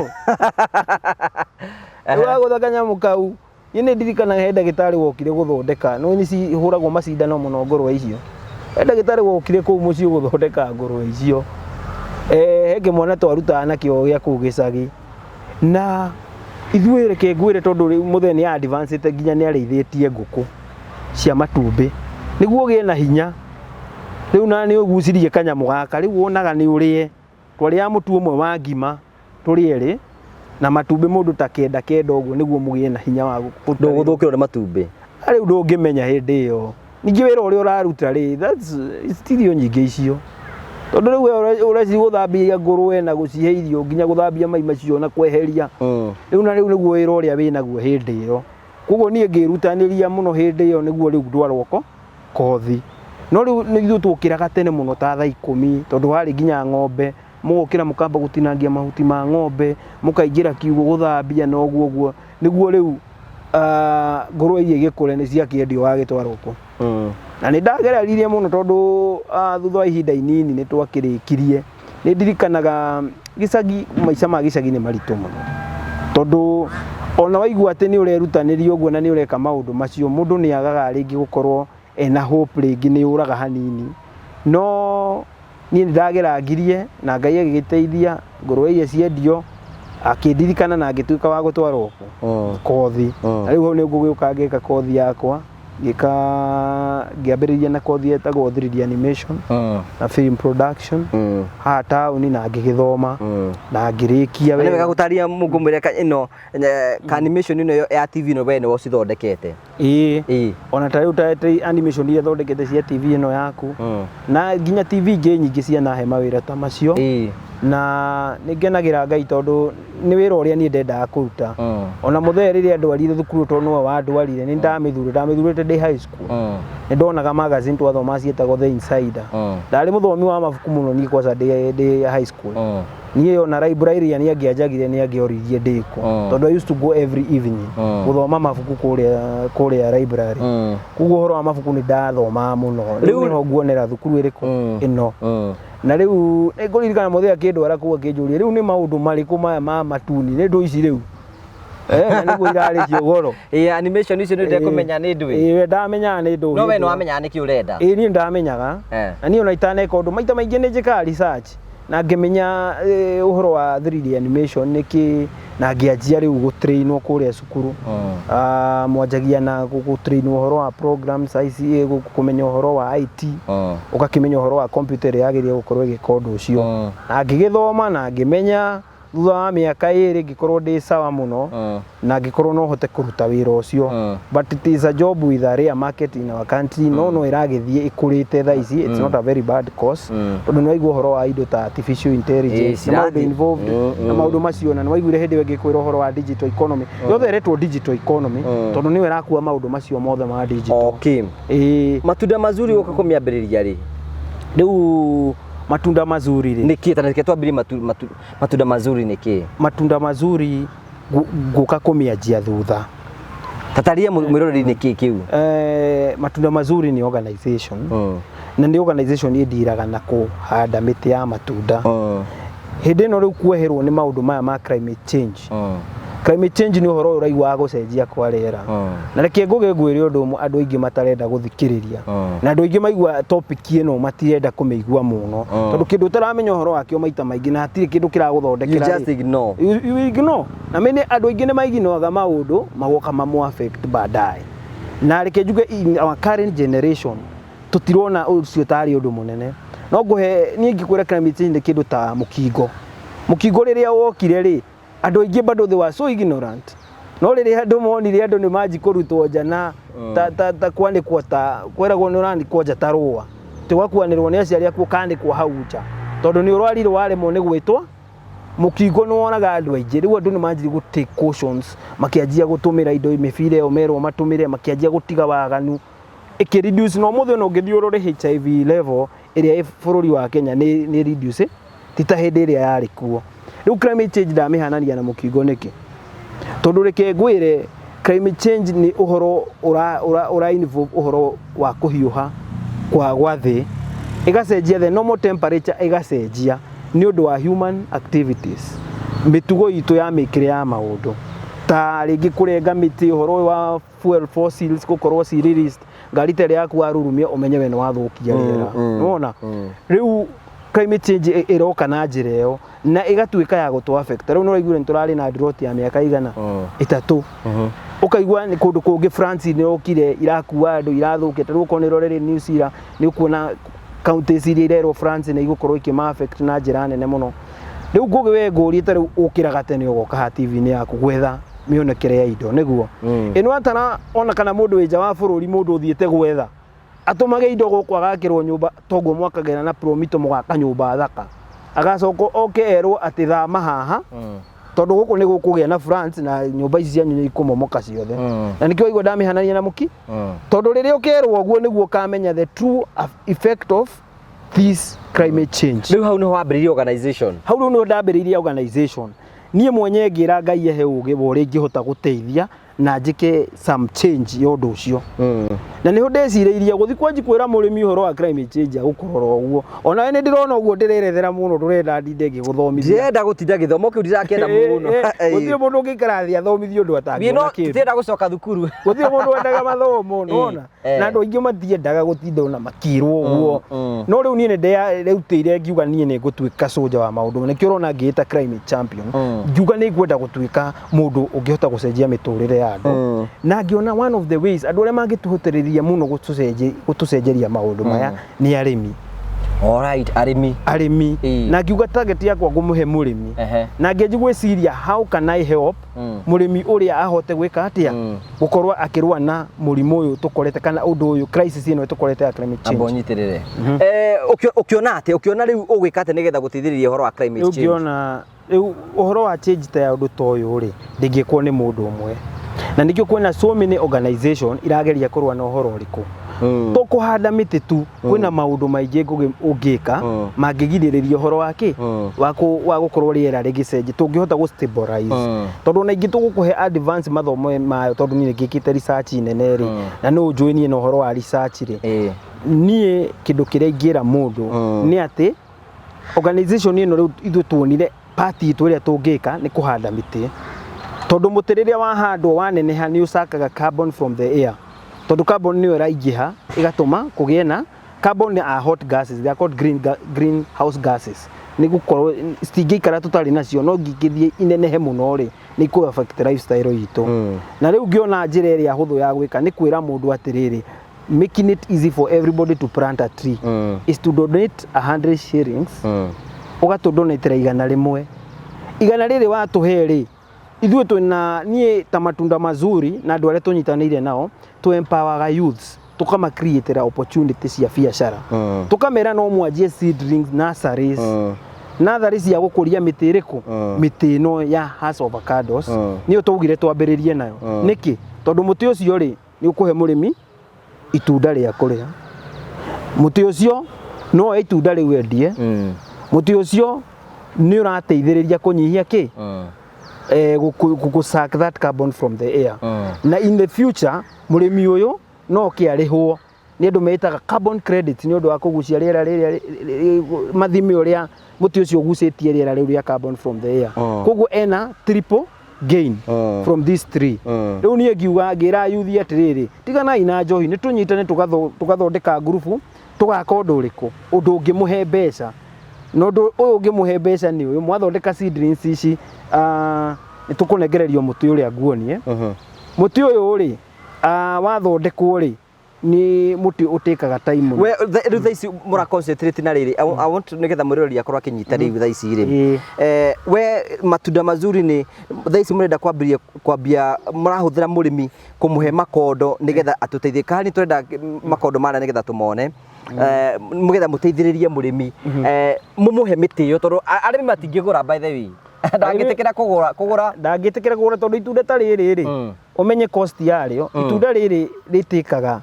Rĩu wagũtha kanyamũ kau, niĩ nĩ ndirikanaga he ndagĩtarĩ wokire gũthondeka, nĩ nĩ cihũragwo macindano mũno ngũrũwe icio. He ndagĩtarĩ wokire kũu mũciĩ gũthondeka ngũrũwe icio. He kĩmwana twarutaga nakĩo gĩa kũu gĩcagi. Na ithuĩ reke ngwĩre tondũ rĩu mũthee nĩ advance nginya nĩ arĩithĩtie ngũkũ cia matumbĩ. Nĩguo ũgĩe na hinya, rĩu na nĩ ũgucirie kanyamũ gaka, rĩu wonaga nĩ ũrĩe. Twarĩaga mũtu ũmwe wa ngima tũrĩ erĩ na matumbĩ mũndũ ta kenda kenda ũguo nĩguo mũgĩe na hinya wa kũruta wĩra. Ndũgũthũkĩrwo nĩ matumbĩ. Rĩu ndũngĩmenya hĩndĩ ĩyo. Ningĩ wĩra ũrĩa ũraruta rĩ, that's ti irio nyingĩ icio. Tondũ rĩu we ũreciria gũthambia ngũrwe na gũcihe irio nginya gũthambia mai macio na kweheria. Rĩu na rĩu nĩguo wĩra ũrĩa wĩnaguo hĩndĩ ĩyo. Koguo niĩ ngĩrutanĩria mũno hĩndĩ ĩyo nĩguo rĩu ndwarwo kothi. No rĩu nĩ ithuĩ twokĩraga tene mũno ta thaa 10 tondũ warĩ nginya ng'ombe, mũgokĩra mũkamba gũtinangia mahuti ma ng'ombe, mũkaingĩra kiugũ gũthambia na ũguo ũguo, nĩguo rĩu ngũrwe iria igĩkũre nĩ ciakĩendio wagĩtwarwo kũ. Na nĩ ndagereririe mũno tondũ thutha wa ihinda inini nĩ twakĩrĩkirie. Nĩ ndirikanaga gĩcagi, maica ma gĩcagi nĩ maritũ mũno. Tondũ ona waigua atĩ nĩ ũrerutanĩria ũguo na nĩ ũreka maũndũ macio, mũndũ nĩ agaga rĩngĩ gũkorwo ena hope rĩngĩ nĩ yũraga hanini. No niĩ nĩ ndagerangirie na Ngai agĩgĩteithia, ngũrwe iria ciendio, akĩndirikana na ngĩtuĩka wa gũtwarwo kothi. Na rĩu hau nĩ ngũgĩũka ngĩka kothi yakwa. Ngĩka ngĩambĩrĩria na kothi yetagwo 3D animation na film production haha taũni na ngĩgĩthoma na ngĩrĩkia Na nĩ wega gũtaria mũngũ mwĩre ka ĩno ka animation ĩno ya TV ĩno we nĩwe ũcithondekete. Ĩĩ. Ona ta rĩu ta animation iria thondekete cia TV ĩno yaku na nginya TV ingĩ nyingĩ cianahe mawĩra ta macio. Na nĩ ngenagĩra Ngai tondũ nĩ wĩra ũrĩa niĩ ndendaga kũruta. Ona mũthee rĩrĩa ndwarire thukuru tondũ nĩwe wandwarire nĩ ndamĩthurire, ndamĩthurĩte ndĩ high school. Nĩ ndonaga magazine twathomaga ciĩtagwo The Insider. Ndarĩ mũthomi wa mabuku mũno niĩ kwanza ndĩ high school. Niĩ ona librarian angĩanjagire nĩ angĩoririe ndĩ kũ. Tondũ I used to go every evening gũthoma mabuku kũrĩa library. Koguo ũhoro wa mabuku nĩ ndathomaga mũno. Rĩu nĩho nguonera thukuru ĩrĩkũ ĩno. Na rĩu nĩ ngũririkana mũthee akĩndwara kũu akĩnjũria rĩu nĩ maũndũ marĩkũ maya ma matuni nĩ ndũ ici rĩu. Na nĩguo irarĩ cio goro. Ĩĩ, animation icio nĩ ndekũmenya nĩ ndũ. Ĩĩ, we ndamenyaga nĩ ndũ. No we nĩ wamenyaga nĩkĩ ũrenda. Ĩĩ, niĩ ndamenyaga. Na niĩ ona itaneka ũndũ maita maingĩ nĩ njĩkaga research na ngĩmenya ũhoro wa 3D animation nĩkĩ na ngĩanjia rĩu gũtrainwo kũrĩa cukuru. Mwanjagia na gũtrainwo ũhoro wa programs, ICA, kũmenya ũhoro wa IT, ũgakĩmenya ũhoro wa computer ĩrĩa yagĩrĩire gũkorwo ĩgĩka ũndũ ũcio. Na ngĩgĩthoma na ngĩmenya thutha wa mĩaka 2 ngĩkorwo ndĩ sawa mũno na ngĩkorwo no hote kũruta wĩra ũcio. But it is a job with a rare market in our country, no no ĩragĩthiĩ ĩkũrĩte thaa ici. It's not a very bad course tondũ nĩ waigua ũhoro wa indo ta artificial intelligence na maũndũ involved na maũndũ macio, na nĩ waiguire hĩndĩ ĩyo ngĩkwĩra ũhoro wa digital economy. Yothe ĩretwo digital economy tondũ nĩyo ĩrakua maũndũ macio mothe ma digital. Ĩĩ. Matunda Mazuri ũka kũmĩambĩrĩria rĩ? Rĩu Matunda Mazuri rĩ, Nĩ kĩ? Ta reke twambĩrĩrie Matunda Mazuri nĩ kĩ? Matunda Mazuri ngũka kũmĩanjia thutha. Tataria mwĩroreri nĩ kĩ kĩu. Matunda Mazuri nĩ organization na nĩ organization ĩndiraga na kũhanda mĩtĩ ya matunda. Hĩndĩ ĩno rĩu kweherwo nĩ maũndũ maya ma climate change. Climate change nĩ ũhoro ũyũ ũraigua wa gũcenjia kwa rĩera. Na reke ngũge ngwĩre ũndũ ũmwe andũ aingĩ matarenda gũthikĩrĩria. Na andũ aingĩ maigua topic ĩno matirenda kũmĩigua mũno. Tondũ kĩndũ ũtaramenya ũhoro wakĩo maita maingĩ na hatirĩ kĩndũ kĩragũthondekera. You just ignore. You ignore. Na mene andũ aingĩ nĩ maiginoaga maũndũ magoka mamũ affect baadaye. Na reke njuge in our current generation tũtirona ũcio tarĩ ũndũ mũnene. No ngũhe niĩ ingĩkwĩra climate change nĩ kĩndũ ta mũkingo. Mũkingo rĩrĩa wokire rĩ, andũ aingĩ bado they were so ignorant. No rĩrĩa andũ monire andũ nĩ manji kũrutwo nja na ta kwanĩkwo ta kwĩragwo nĩ ũranĩkwo nja ta rũa. Ti ũgakuanĩrwo nĩ aciari aku ũkanĩkwo hau nja. Tondũ nĩ ũrwarire waremwo nĩ gwĩtwo mũkingo nĩ woraga andũ aingĩ. Rĩu andũ nĩ manjirie gũ take cautions, makĩanjia gũtũmĩra indo mĩbira ĩyo merwo matũmĩre, makĩanjia gũtiga waganu. Ĩkĩ reduce na ũmũthĩ ona ũngĩthiĩ ũrore HIV level ĩrĩa ĩ bũrũri wa Kenya nĩ reduce, ti ta hĩndĩ ĩrĩa yarĩ kuo. Rĩu climate change ndamĩhanania na mũkingo nĩkĩ? Tondũ reke ngwĩre climate change nĩ ũhoro ũra involve ũhoro wa kũhiũha kwa thĩ, ĩgacenjia the normal temperature ĩgacenjia nĩ ũndũ wa human activities, mĩtugo itũ ya mĩkĩre ya maũndũ ta rĩngĩ kũrenga mĩtĩ, ũhoro ũyũ wa fuel fossils gũkorwo ci released, ngari ta ĩrĩa yaku warurumia ũmenye we nĩ wathũkia rĩera. Nĩwona? Rĩu climate change ĩroka na njĩra ĩyo na ĩgatuĩka ya gũtũ affect. Rĩu nĩ ũraiguire nĩ tũrarĩ na drought ya mĩaka igana 3. Ũkaigua nĩ kũndũ kũngĩ France nĩ yokire irakua andũ irathũkia. Ta rĩu okorwo nĩ ũrorere news ira nĩ ũkuona counties iria irerwo France nĩ igũkorwo ikĩma affect na njĩra nene mũno. Rĩu ngũgĩ we ngũrie ta rĩu ũkĩraga tene ũgoka haha TV-inĩ yaku gwetha mĩonekere ya indo nĩguo. Ĩno atara ona kana mũndũ wĩ nja wa bũrũri, mũndũ ũthiĩte gwetha Atũmage indo gũkũ agakĩrwo nyũmba toguo mwakagĩra na promito mũgaka nyũmba thaka. Agacoka oke erwo atĩ thama haha tondũ gũkũ nĩ gũkũgĩa na floods na nyũmba ici cianyu nĩ ikũmomoka ciothe. Na nĩkĩo waigua ndamĩhanania na mũki, tondũ rĩrĩa ũkerwo ũguo nĩguo ũkamenya the true effect of this climate change. Rĩu hau nĩho wambĩrĩirie organization? Hau rĩu nĩho ndambĩrĩirie organization. Niĩ mwenye ngĩra Ngai ehe ũgĩ wa ũrĩa ingĩhota gũteithia na njĩke some change ya ũndũ ũcio. Na nĩho ndecirĩirie gũthiĩ kwanji kwĩra mũrĩmi ũhoro wa climate change agũkũrora ũguo. Onawe nĩ ndĩrona ũguo ndĩrerethera mũno, ndũrenda ndinde ngĩgũthomithia. Ndĩrenda gũtinda gĩthomo kĩu, ndirakĩenda mũno. Gũtirĩ mũndũ ũngĩikara thĩ athomithio ũndũ Niĩ atangĩona no kĩndũ. tũtirenda gũcoka thukuru. Gũtirĩ mũndũ wendaga mathomo, nĩwona? Na andũ aingĩ matiendaga gũtinda ona makĩrwo ũguo. No rĩu niĩ nĩ nderutĩire ngiuga niĩ nĩ ngũtuĩka soldier wa maũndũ. Nĩkĩo ũrona ngĩĩta climate champion. Ngiuga nĩ ngwenda gũtuĩka mũndũ ũngĩhota gũcenjia mĩtũrĩre ya andũ. Na ngĩona one of the ways andũ arĩa mangĩtũhotĩrĩria mũno gũtũcenjeria maũndũ maya nĩ arĩmi. Alright, arĩmi. Arĩmi. Na ngiuga target yakwa ngũmũhe mũrĩmi. Na ngĩanjia gwĩciria, how can I help mũrĩmi ũrĩa ahote gwĩka atĩa, gũkorwo akĩrũa na mũrimũ ũyũ tũkorete kana ũndũ ũyũ, crisis ĩno tũkorete ya climate Amba change. ũnyitĩrĩre. Ũkĩona atĩ ũkĩona rĩu ũgwĩka atĩa nĩgetha gũteithĩrĩria ũhoro wa climate Rĩu change? ngĩona rĩu ũhoro wa change ta ya ũndũ ta ũyũ rĩ, ndĩngĩkwo nĩ mũndũ ũmwe, na nĩkĩo kwĩna so many organization irageria kũrũa na ũhoro ũrĩkũ. To kũhanda mĩtĩ tu, kwĩna maũndũ maingĩ ũngĩka mangĩgirĩrĩria ũhoro wa kĩ wa gũkorwo rĩera rĩgĩcenjia, tũngĩhota gũ stabilize. Tondũ ona ingĩ tũgũkũhe advance mathomo mayo, tondũ niĩ nĩngĩkĩte research nene rĩ, na no ũnjũĩ niĩ na ũhoro wa research rĩ. Niĩ kĩndũ kĩrĩa ingĩra mũndũ nĩ atĩ organization ĩno rĩu ithuĩ tuonire part itũ ĩrĩa tũngĩka nĩ kũhanda mĩtĩ, tondũ mũtĩ rĩrĩa wahandwo waneneha nĩ ũcakaga carbon from the air, tondũ carbon nĩyo ĩraingĩha ĩgatũma kũgĩe na carbon are hot gases, they are called greenhouse gases. Nĩ gũkorwo citingĩikara tũtarĩ nacio, no ngingĩthiĩ inenehe mũno rĩ, nĩ ikũ affect lifestyle itũ. Na rĩu ngĩona njĩra ĩrĩa hũthũ ya gwĩka nĩ kwĩra mũndũ atĩrĩrĩ, making it easy for everybody to plant a tree is to donate 100 shillings. Ũgatũdonatĩra 100, 100 rĩrĩ watũhe rĩ, ithuĩ twĩna niĩ ta Matunda Mazuri na andũ arĩa tũnyitanĩire nao, tũ empower youths, tũkama createra opportunity cia biacara. Tũkamera no mwanjie seedlings, nurseries, natharĩ cia gũkũria mĩtĩ ĩrĩkũ? Mĩtĩ ĩno ya Hass avocados. Nĩyo twaugire twambĩrĩrie nayo. Nĩkĩ? Tondũ mũtĩ ũcio rĩ, nĩ ũkũhe mũrĩmi itunda rĩa kũrĩa. Mũtĩ ũcio no oe itunda rĩu endie. Mũtĩ ũcio nĩ ũrateithĩrĩria kũnyihia kĩ gũ suck that carbon from the air. Na in the future mũrĩmi ũyũ no oke arĩhwo nĩ andũ metaga carbon credit nĩ ũndũ wa kũgucia rĩera rĩrĩa, mathime ũrĩa mũtĩ ũcio ũgucĩtie rĩera rĩu rĩa carbon from the air. Koguo ena triple gain from this tree. Rĩu niĩ ngiuga, ngĩra yuthi atĩrĩrĩ, tiganai na njohi, nĩ tũnyitane tũgathondeka ngurubu, tũgaka ũndũ ũrĩkũ, ũndũ ũngĩmũhe mbeca. Na ũndũ ũyũ ũngĩmũhe mbeca nĩ ũyũ: mwathondeka seedlings ici, nĩ tũkũnengererio mũtĩ ũrĩa nguonie. Mũtĩ ũyũ rĩ, wathondekwo rĩ, nĩ mũtĩ ũtĩkaga time mũno. We rĩu thaa ici mũra concentrate na rĩrĩ, I want nĩgetha mwĩroreri akorwo akĩnyita rĩu thaa ici rĩ. We Matunda Mazuri nĩ thaa ici mũrenda kwambĩrĩria kwambia mũrahũthĩra mũrĩmi kũmũhe makondo nĩgetha atũteithie, kana nĩ tũrenda makondo marĩa nĩgetha tũmone, nĩgetha mũteithĩrĩrie mũrĩmi, mũmũhe mĩtĩ ĩyo, tondũ arĩmi matingĩgũra, by the way ndangĩtĩkĩra kũgũra. Ndangĩtĩkĩra kũgũra, tondũ itunda ta rĩrĩ rĩ, ũmenye cost yarĩo. Itunda rĩrĩ rĩtĩkaga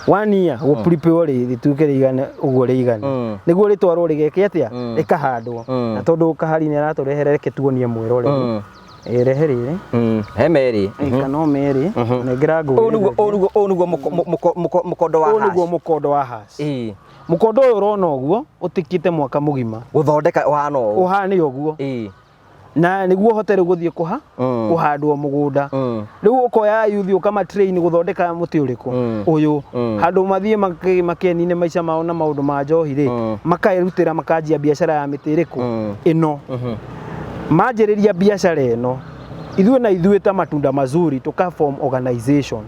one year gũ prepare rĩ rĩtuĩke rĩigane ũguo rĩigana, nĩguo rĩtwarwo rĩgeke atĩa? Rĩkahandwo. Na tondũ kahari nĩ aratũrehere, reke tuonie mwĩroreri. Rehe rĩrĩ. He merĩ. Kana o merĩ, nengera. Ũyũ nĩguo ũyũ nĩguo mũkondo wa Ũyũ nĩguo hash. Mũkondo wa hash. Mũkondo ũyũ ũrona ũguo ũtikĩte mwaka mũgima. Gũthondeka ũhana ũũ. Ũhane ũguo. Na nĩguo ũhote rĩu gũthiĩ kũha kũhandwo mũgũnda. Rĩu ũkoya yuthi ũkama train gũthondeka mũtĩ ũrĩkũ? Ũyũ. Handũ mathiĩ makenine maica mao na maũndũ ma njohi rĩ, makerutĩra makanjia biacara ya mĩtĩ ĩrĩkũ? Ĩno. Manjĩrĩria biacara ĩno, ithuĩ na ithuĩ ta Matunda Mazuri tũka form organization.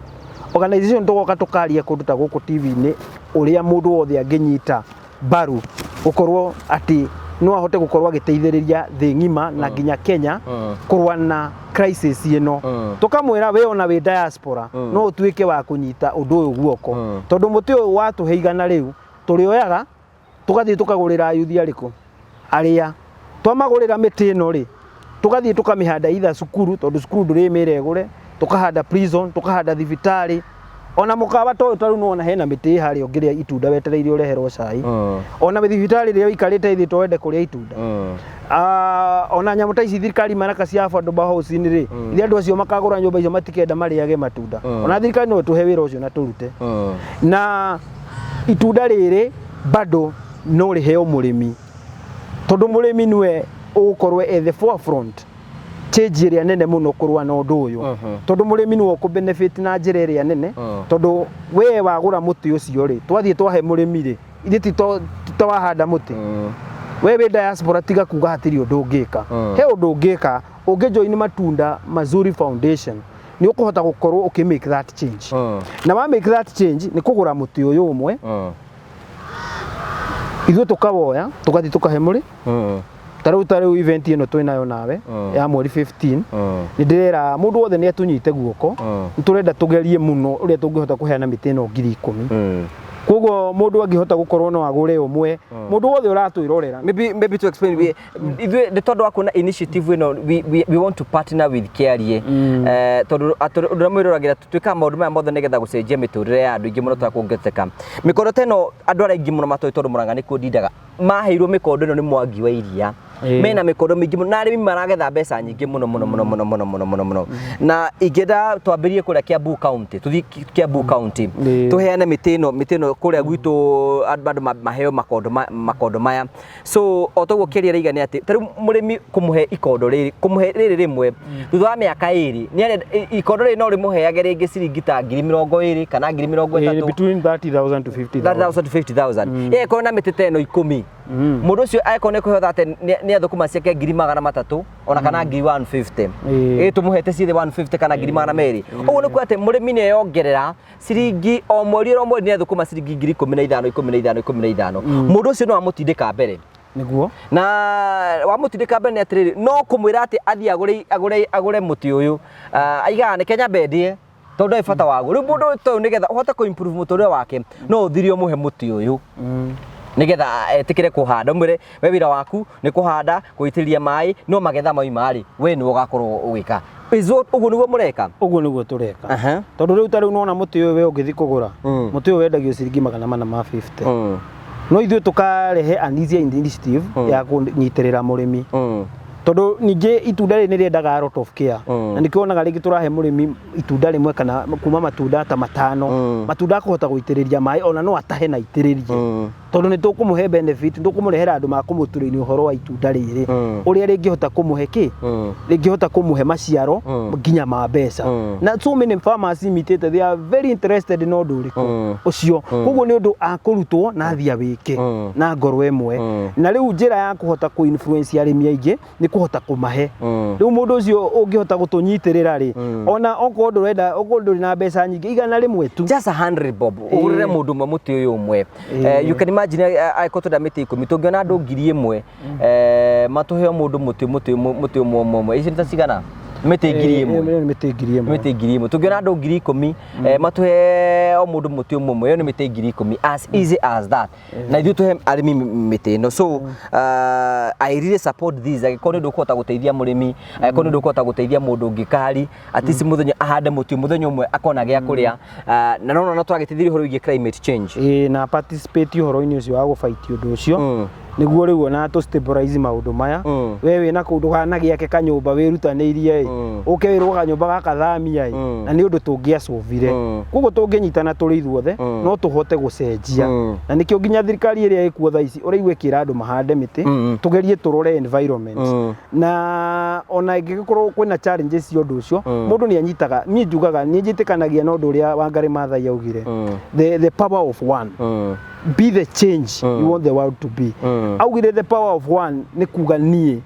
Organization tũgoka tũkaria kũndũ ta gũkũ TV-inĩ ũrĩa mũndũ wothe angĩnyita mbaru gũkorwo atĩ No ahote gũkorwo agĩteithĩrĩria thĩ ng'ima na nginya Kenya kũrũa na crisis ĩno. Tũkamwĩra we ona wĩ diaspora no ũtuĩke wa kũnyita ũndũ ũyũ guoko, tondũ mũtĩ ũyũ watũhe 100 rĩu tũrĩoyaga tũgathiĩ tũkagũrĩra ayuthi arĩkũ arĩa twamagũrĩra mĩtĩ ĩno rĩ, tũgathiĩ tũkamĩhanda either cukuru, tondũ cukuru ndũrĩmĩra ĩgũre, tũkahanda prison, tũkahanda thibitarĩ, ona mũkawa ta ũyũ. Ta rĩu nĩwona hena mĩtĩ ĩ harĩa ũngĩrĩa itunda wetereire ũreherwo cai. Ona thibitarĩ ĩrĩa ũikarĩte thĩ to wende kũrĩa itunda. Ah, ona nyamũ ta ici thirikari maraka cia affordable housing rĩ, ithe andũ acio makagũra nyũmba icio matikenda marĩage matunda. Ona thirikari no ĩtũhe wĩra ũcio na tũrute. Na itunda rĩrĩ bado no rĩheo mũrĩmi, tondũ mũrĩmi nĩwe ũgũkorwo at the forefront change ĩrĩa nene mũno kũrũa na ũndũ ũyũ, tondũ mũrĩmi nĩwe ũkũ benefit na njĩra ĩrĩa nene, tondũ we wagũra mũtĩ ũcio rĩ, twathiĩ twahe mũrĩmi rĩ, ithe ti ta wahanda mũtĩ. We wĩ diaspora, tiga kuga hatirĩ ũndũ ũngĩka. He ũndũ ũngĩka ũngĩ join Matunda Mazuri Foundation, nĩ ũkũhota gũkorwo ũkĩ make that change. Na wa make that change nĩ kũgũra mũtĩ ũyũ ũmwe, ithuĩ tũkawoya tũgathiĩ tũkahe mũrĩ. Ta rĩu event ĩno twĩnayo nawe ya mweri 15, nĩ ndĩrera mũndũ wothe nĩ atũnyite guoko. Nĩ tũrenda tũgerie mũno ũrĩa tũngĩhota kũheana mĩtĩ ĩno 10,000. Koguo mũndũ angĩhota gũkorwo no agũre ũmwe, mũndũ wothe ũratwĩrorera. Maybe to explain, we ithuĩ nĩ tondũ wa kuona initiative ĩno, we want to partner with KRA, tondũ ũndũ ũrĩa mwĩroragĩra twĩkaga maũndũ maya mothe nĩgetha gũcenjia mĩtũrĩre ya andũ aingĩ mũno. Twakuongerereka mĩkondo ta ĩno, andũ arĩa aingĩ mũno matoĩ, tondũ Mũrang'a nĩkuo ndindaga, maheirwo mĩkondo ĩno nĩ Mwangi wa Iria. Mena mĩkondo mĩingĩ mũno na arĩmi maragetha mbeca nyingĩ mũno mũno mũno mũno mũno mũno mũno mũno. Na ingĩenda twambĩrĩrie kũrĩa Kiambu County, tũthiĩ Kiambu County, tũheane mĩtĩ ĩno kũrĩa gwitũ, andũ maheo makondo maya. So o toguo kĩrĩa raiga nĩ atĩ ta rĩu mũrĩmi kũmũhe ikondo rĩrĩ, kũmũhe rĩrĩ rĩmwe, thutha wa mĩaka 2 nĩ ikondo rĩrĩ no rĩmũheage rĩngĩ ciringi ta 20,000 kana ngiri mĩrongo ĩtatũ. Between 30,000 to 50,000. 30,000 to 50,000. Ĩkorwo na mĩtĩ ta ĩno 10, mũndũ ũcio angĩkorwo nĩ kũheo thate nĩ athũkũma ciake 300,000 ona kana ngiri 150, ĩ tũmũhete ciothe 150 kana 200,000. Ũguo nĩ kuga atĩ mũrĩmi nĩ eyongerera ciringi o mweri o mweri, nĩ athũkũma ciringi 15,000, 15, 15. Mũndũ ũcio no amũtindĩka mbere. Nĩguo. Na wamũtindĩka mbere nĩ atĩrĩrĩ, no kũmwĩra atĩ athiĩ agũre mũtĩ ũyũ. Ah, aigaga nĩ Kenya mbendie tondũ ndarĩ bata waguo. Rĩu mũndũ ũyũ ta ũyũ, nĩgetha ũhote kũ improve mũtũrĩre wake, no ũthire ũmũhe mũtĩ ũyũ nĩgetha etĩkĩre kũhanda, ũmwĩre we wĩra waku nĩ kũhanda, kũitĩrĩria maĩ, no magetha mauma rĩ, we nĩwe ũgakorwo ũgĩka. Ũguo nĩguo mũreka? Ũguo nĩguo tũreka. Tondũ rĩu ta rĩu nona mũtĩ ũyũ we ũngĩthiĩ kũgũra, mũtĩ ũyũ wendagio ciringi 450, no ithuĩ tũkarehe an easier initiative ya kũnyitĩrĩra mũrĩmi, tondũ ningĩ itunda rĩrĩ nĩ rĩendaga a lot of care. Na nĩkĩo wonaga rĩngĩ tũrahe mũrĩmi itunda rĩmwe kana kuma matunda ta matano, matunda akũhota gũitĩrĩria maĩ, ona no atahe na aitĩrĩrie, tondũ nĩ tũkũmũhe benefit, nĩ tũkũmũrehera andũ makũmũtũrĩria ũhoro wa itunda rĩrĩ, ũrĩa rĩngĩhota kũmũhe kĩ, rĩngĩhota kũmũhe maciaro nginya ma mbeca. Na so many farmers imitĩte, they are very interested na ũndũ ũrĩkũ ũcio. Koguo nĩ ũndũ akũrutwo na athiĩ awĩke na ngoro ĩmwe. Na rĩu njĩra ya kũhota kũ influence arĩmi aingĩ nĩ kũhota kũmahe. Rĩu mũndũ ũcio ũngĩhota gũtũnyitĩrĩra rĩ, ona okorwo ndũrenda, okorwo ndũrĩ na mbeca nyingĩ, 100 tu. Just 100 bob ũgũrĩre mũndũ ũmwe mũtĩ ũyũ ũmwe. You can imagine, angĩkorwo twenda mĩtĩ 10, tũngĩona andũ 1,000 matũhe o mũndũ mũtĩ ũmwe ũmwe ũmwe, ici nĩ ta cigana? Mĩtĩ 1,000. Ĩyo nĩ mĩtĩ 1,000. Mĩtĩ 1,000. Tũngĩona andũ 10,000 matũhe o mũndũ mũtĩ ũmwe ũmwe, ĩyo nĩ mĩtĩ 10,000, as easy as that. Na ithuĩ tũhe arĩmi mĩtĩ ĩno. So I really support this. Angĩkorwo nĩ ũndũ ũkũhota gũteithia mũrĩmi, angĩkorwo nĩ ũndũ ũkũhota gũteithia mũndũ ũngĩ kari, at least mũthenya ahande mũtĩ, mũthenya ũmwe akona gĩa kũrĩa. Na no no tũragĩteithĩrĩria ũhoro wĩgiĩ climate change. Ĩĩ, na participate ũhoro-inĩ ũcio wa gũbaiti ũndũ ũcio, nĩguo rĩu ona tũ stabilize maũndũ maya. We wĩna kũu ndũkanagĩake kanyũmba wĩrutanĩirie ĩ, ũke wĩrwo kanyũmba gaka thamia ĩ, na nĩ ũndũ tũngĩacũvire. Koguo tũngĩnyitana tũrĩ ithuothe, no tũhote gũcenjia. Na nĩkĩo nginya thirikari ĩrĩa ĩkuo thaa ici ũraigua ĩkĩra andũ mahande mĩtĩ, tũgerie tũrore environment. Na ona ĩngĩgĩkorwo kwĩna challenges cia ũndũ ũcio, mũndũ nĩ anyitaga. Niĩ njugaga nĩ njĩtĩkanagia na ũndũ ũrĩa Wangari Maathai augire, the power of one. Be the change you want the world to be. Augire the power of one nĩ kuga niĩ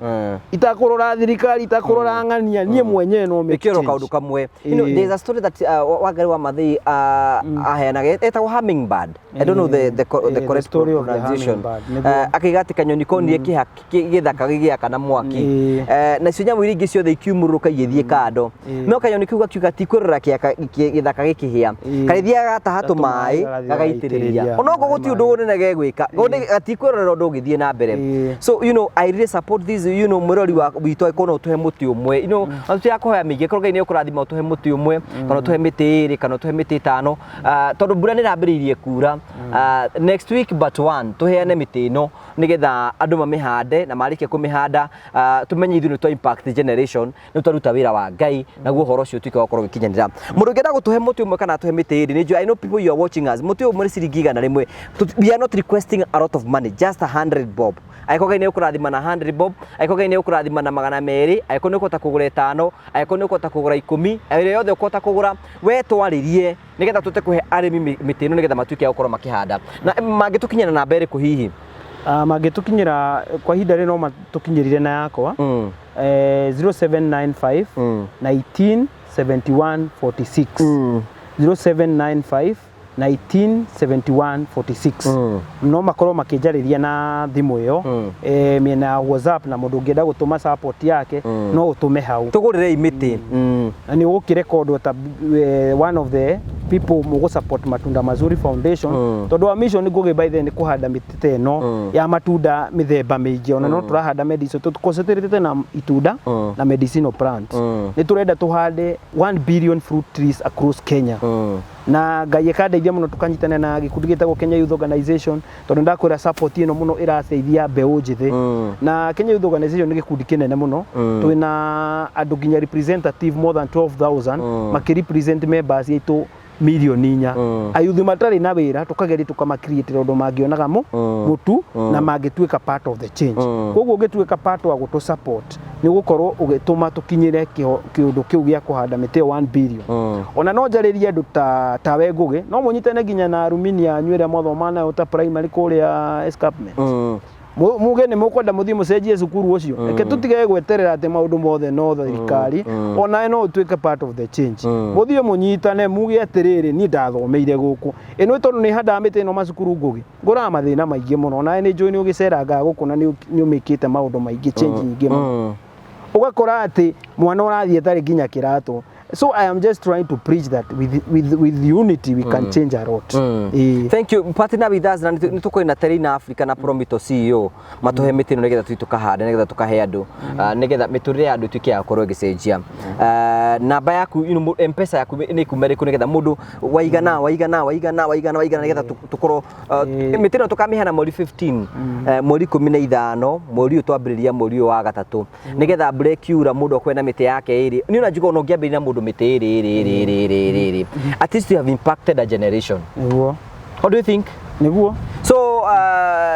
itakũrora thirikari, itakũrora ng'ania, niĩ mwenyewe no make Ĩkĩrwo change. Kaũndũ kamwe. You know, there's a story that Wangari wa Maathai aheanaga, etagwo hummingbird. I don't know the The correct story of the pronunciation. hummingbird, nĩguo. Akiuga atĩ kanyoni konire kĩha gĩthaka gĩgĩakana mwaki. Nacio nyamũ iria ingĩ ciothe ikiumũrũka igĩthiĩ kando. No kanyoni kau gakiuga ti kwĩrora kĩaka gĩthaka gĩkĩhĩa. Karĩthiaga gataha tũmaĩ, tũmaĩ gagathiĩ gagaitĩrĩria. gagaitĩrĩria. Onokorwo Maĩ gũtirĩ ũndũ mũnene gegwĩka. Gatikwĩrorera ũndũ ũgĩthiĩ na mbere. So I really support this mwĩrori wa witũ, angĩkorwo no ũtũhe mũtĩ ũmwe, ona tũtirakũhoya mĩingĩ, korwo Ngai nĩ ũkũrathima ũtũhe mũtĩ ũmwe kana ũtũhe mĩtĩ 2 kana ũtũhe mĩtĩ 5, tondũ mbura nĩ ĩrambĩrĩirie kura. Next week but one tũheane mĩtĩ ĩno nĩgetha andũ mamĩhande, na marĩkia kũmĩhanda, tũmenye ithuĩ nĩ twa impact generation, nĩ twaruta wĩra wa Ngai, naguo ũhoro ũcio ũtuĩke wa gũkorwo ũgĩkinyanĩra. Mũndũ ũngĩenda gũtũhe mũtĩ ũmwe kana atũhe mĩtĩ 2, nĩ njũĩ, I know people, you are watching us, mũtĩ ũmwe nĩ ciringi 100. We are not requesting a lot of money, just 100 bob. Angĩkorwo Ngai nĩ ũkũrathima na 100 bob, angĩkorwo Ngai nĩ ũkũrathima na 200, angĩkorwo nĩ ũkũhota kũgũra 5, angĩkorwo nĩ ũkũhota kũgũra 10, ĩrĩa yothe ũkũhota kũgũra, we twarĩrie nĩgetha tũte kũhe arĩmi mĩtĩ ĩno nĩgetha matuĩke a gũkorwo makĩhanda. Na mangĩtũkinyĩra na namba ĩrĩkũ hihi? Mangĩtũkinyĩra kwa ihinda rĩrĩ no matũkinyĩrire na yakwa 0795 19 71 46, 0795 19 71 46. No makorwo makĩnjarĩria na thimũ ĩyo, mĩena ya WhatsApp, na mũndũ ũngĩenda gũtũma support yake no ũtũme hau. Tũgũrĩrei mĩtĩ. Na nĩ ũgũkĩrekondwo ta one of the people mũgũ support Matunda Mazuri Foundation, tondũ wa mission Ngugi by then nĩ kũhanda mĩtĩ ta ĩno ya matunda mĩthemba mĩingĩ. Ona no tũrahanda medicine, tũconcentrate na itunda na medicinal plants. Nĩ tũrenda tũhande 1 billion fruit trees across Kenya, na Ngai akandeithia mũno tũkanyitana na gĩkundi gĩtagwo Kenya Youth Organization, tondũ ndakwĩra support ĩno mũno ĩrateithia mbeũ njĩthĩ. Na Kenya Youth Organization nĩ gĩkundi kĩnene mũno. Twĩna andũ nginya representative more than 12,000 makĩ represent members aitũ mirioni 4, ayuthi matarĩ na wĩra, tũkageria tũkamacreatĩra ũndũ mangĩonaga mũtu na mangĩtuĩka part of the change. Koguo ũngĩtuĩka part wa gũtũ support, nĩ ũgũkorwo ũgĩtũma tũkinyĩre kĩũndũ kĩu gĩa kũhanda mĩtĩ ĩyo 1 billion. Ona no njarĩrie andũ ta tawe Ngũgĩ, no mũnyitane nginya na arumini anyu ĩrĩa mwathoma nayo ta primary kũrĩa escarpment. Muge nĩ mũkwenda mũthiĩ mũcenjie cukuru ũcio. Reke tũtige gweterera atĩ maũndũ mothe no thirikari. Onawe no ũtuĩke part of the change. Mũthiĩ mũnyitane, muge atĩrĩrĩ, niĩ ndathomeire gũkũ ĩno, tondũ nĩ handaga mĩtĩ ĩno macukuru. Ngũgĩ, ngũraga mathĩna maingĩ mũno. Onawe nĩ njũĩ nĩ ũgĩcerangaga gũkũ na nĩ ũmĩkĩte maũndũ maingĩ, change nyingĩ mũno. Ũgakora atĩ mwana ũrathiĩ atarĩ nginya kĩratũ. So I am just trying to preach that with unity we can change a lot. Ĩĩ. Thank you. Partner with us, na nĩ tũkũrĩ na Terina Africa na Promito CEO matũhe mĩtĩ ĩno nĩgetha tũthiĩ tũkahande, nĩgetha tũkahe andũ, nĩgetha mĩtũrĩre ya andũ ĩtuĩke ya gũkorwo ĩgĩcenjia. Namba yaku, M-Pesa yaku nĩ kuma ĩrĩkũ, nĩgetha mũndũ waigana waigana waigana waigana waigana, nĩgetha tũkorwo mĩtĩ ĩno tũkamĩheana mweri 15, mweri 15, mweri ũyũ twambĩrĩria, mweri ũyũ wa gatatũ, nĩgetha mbura ĩkiura mũndũ akorwe na mĩtĩ yake 2. Niĩ ona njuga ona ũngĩambĩrĩria na mũndũ mĩtĩ 2 2 2 2 2 2 2, at least you have impacted a generation. Nĩguo. What do you think? Nĩguo. So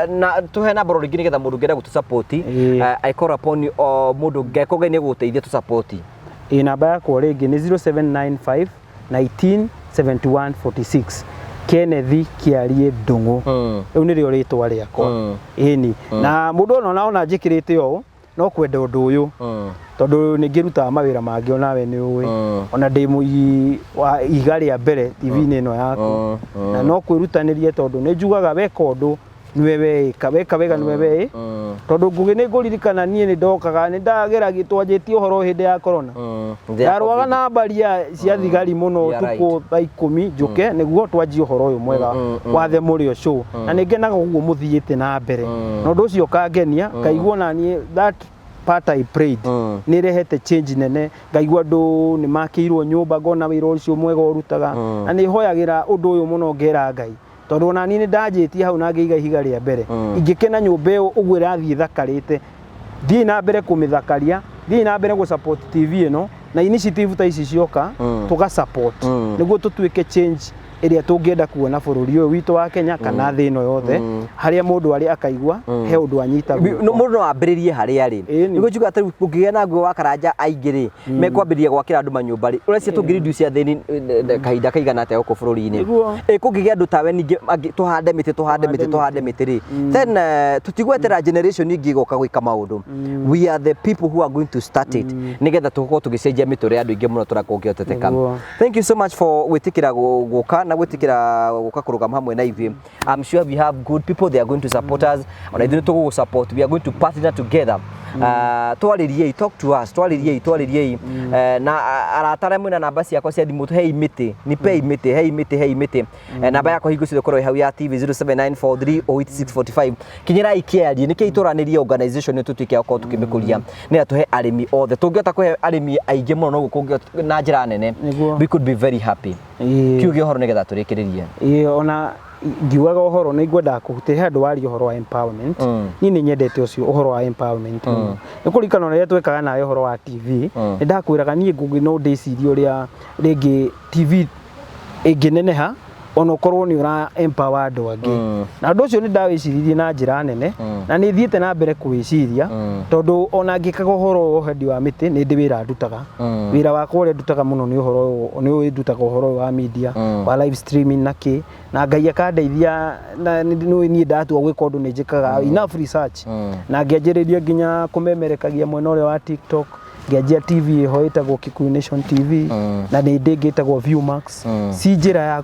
na tuhe namba ro rĩngĩ nĩgetha mũndũ ũngĩenda gũtũ support. I call upon you, o mũndũ ngeko Ngai nĩ gũgũteithia tũ support. Ĩ, namba yakwa rĩngĩ nĩ 0795 19 71 46, Kenneth Kĩarie Ndung'u. Rĩu nĩrĩo rĩtwa rĩakwa. Ĩni, na mũndũ ona njĩkĩrĩte ũũ no kwenda ũndũ ũyũ, tondũ nĩ ngĩrutaga mawĩra mangĩ, onawe nĩ ũĩ. Ona ndĩ mũigi wa ihiga rĩa mbere TV-inĩ ĩno yaku. Na no kwĩrutanĩria, tondũ nĩ njugaga weka ũndũ nĩwe weĩka, weka wega nĩwe weĩ. Tondũ Ngũgĩ, nĩ ngũririkana niĩ nĩ ndokaga, nĩ ndageragia, twanjĩtie ũhoro hĩndĩ ya corona. Ndarũaga na mbaria cia thigari mũno. You are right. Ũtukũ thaa 10 njũke nĩguo twanjie ũhoro ũyũ mwega wa The Mũrĩo Show. Na nĩ ngenaga ũguo mũthiĩte na mbere, na ũndũ ũcio ũkangenia, ngaigua ona niĩ that part I prayed nĩ ĩrehete change nene. Ngaigua andũ nĩ makĩirwo nyũmba, ngona wĩra ũcio mwega ũrutaga. Na nĩ hoyagĩra ũndũ ũyũ mũno, ngera Ngai, tondũ ona niĩ nĩ ndanjĩtie hau na ngĩiga ihiga rĩa mbere. Ingĩkena nyũmba ĩyo ũguo ĩrathiĩ ĩthakarĩte, thiĩ na mbere kũmĩthakaria, thiĩ na mbere gũ support TV ĩno na initiative ta ici cioka, tũga support nĩguo tũtuĩke change. Ĩrĩa tũngĩenda kuona bũrũri ũyũ witũ wa Kenya kana thĩ ĩno yothe, harĩa mũndũ arĩ akaigua he ũndũ anyita guoko. No mũndũ no ambĩrĩrie harĩa arĩ. Ĩni. Nĩguo njuga atĩ kũngĩgĩa na Ngugi wa Karanja aingĩ rĩ, mekwambĩrĩria gwakĩra andũ manyũmba rĩ, ũreciria tũngĩ reduce athĩni kahinda kaigana atĩa gũkũ bũrũri-inĩ? Nĩguo. Ĩ kũngĩgĩa andũ tawe ningĩ angĩ, tũhande mĩtĩ, tũhande mĩtĩ, tũhande mĩtĩ rĩ, then tũtigweterera generation ingĩ ĩgoka gwĩka maũndũ. We are the people who are going to start it, nĩgetha tũkorwo tũgĩcenjia mĩtũrĩre ya andũ aingĩ mũno tũrakorwo kĩhoteteka. Nĩguo. Thank you so much for gwĩtĩkĩra gũka na gwĩtĩkĩra gũka kũrũgama hamwe na ithuĩ. I'm sure we have good people, they are going to support us. Ona ithuĩ nĩ tũgũgũ support, we are going to partner together. Twarĩriei, talk to us, twarĩriei, twarĩriei. Na arata arĩa mwĩna namba ciakwa cia thimũ, hei mĩtĩ, nipei mĩtĩ, hei mĩtĩ, hei mĩtĩ. Namba yakwa hingo ciothe ĩkorwo ĩ hau ya TV, 0794308645. Kinyĩrai kĩarie, nĩkĩo itũranĩrie organization ĩyo tũtuĩke a gũkorwo tũkĩmĩkũria, nĩgetha tũhe arĩmi othe. Tũngĩhota kũhe arĩmi aingĩ mũno noguo kũngĩhota na njĩra nene, Nĩguo. we could be very happy. Kiuge ũhoro nĩgetha tũrĩkĩrĩrie. Ĩĩ, ona ngiugaga ũhoro nĩ ngwendaga kũhutia he handũ waria ũhoro wa empowerment. Niĩ nĩ nyendete ũcio ũhoro wa empowerment mũno. Nĩ kũririkana ũrĩa twekaga nawe ũhoro wa TV, nĩ ndakwĩraga niĩ Ngũgĩ no ndĩcirie ũrĩa rĩngĩ TV ĩngĩneneha ona ũkorwo nĩ ũra empower andũ angĩ. Na ũndũ ũcio nĩ ndawĩciririe na njĩra nene, na nĩ thiĩte na mbere kũwĩciria, tondũ ona ngĩkaga ũhoro wa ũhandi wa mĩtĩ, nĩ ndĩ wĩra ndutaga. Wĩra wakwa ũrĩa ndutaga mũno nĩ ũhoro ũyũ, nĩ ndutaga ũhoro ũyũ wa media, wa live streaming na kĩ, na Ngai akandeithia, na nĩ niĩ ndatua gwĩka ũndũ nĩ njĩkaga enough research, na ngĩanjĩrĩria nginya kũmemerekagia mwena ũrĩa wa TikTok, ngĩanjia TV ĩho ĩtagwo Kikuyu Nation TV, na nĩ ndĩ ĩngĩ ĩtagwo Viewmax. Ci njĩra ya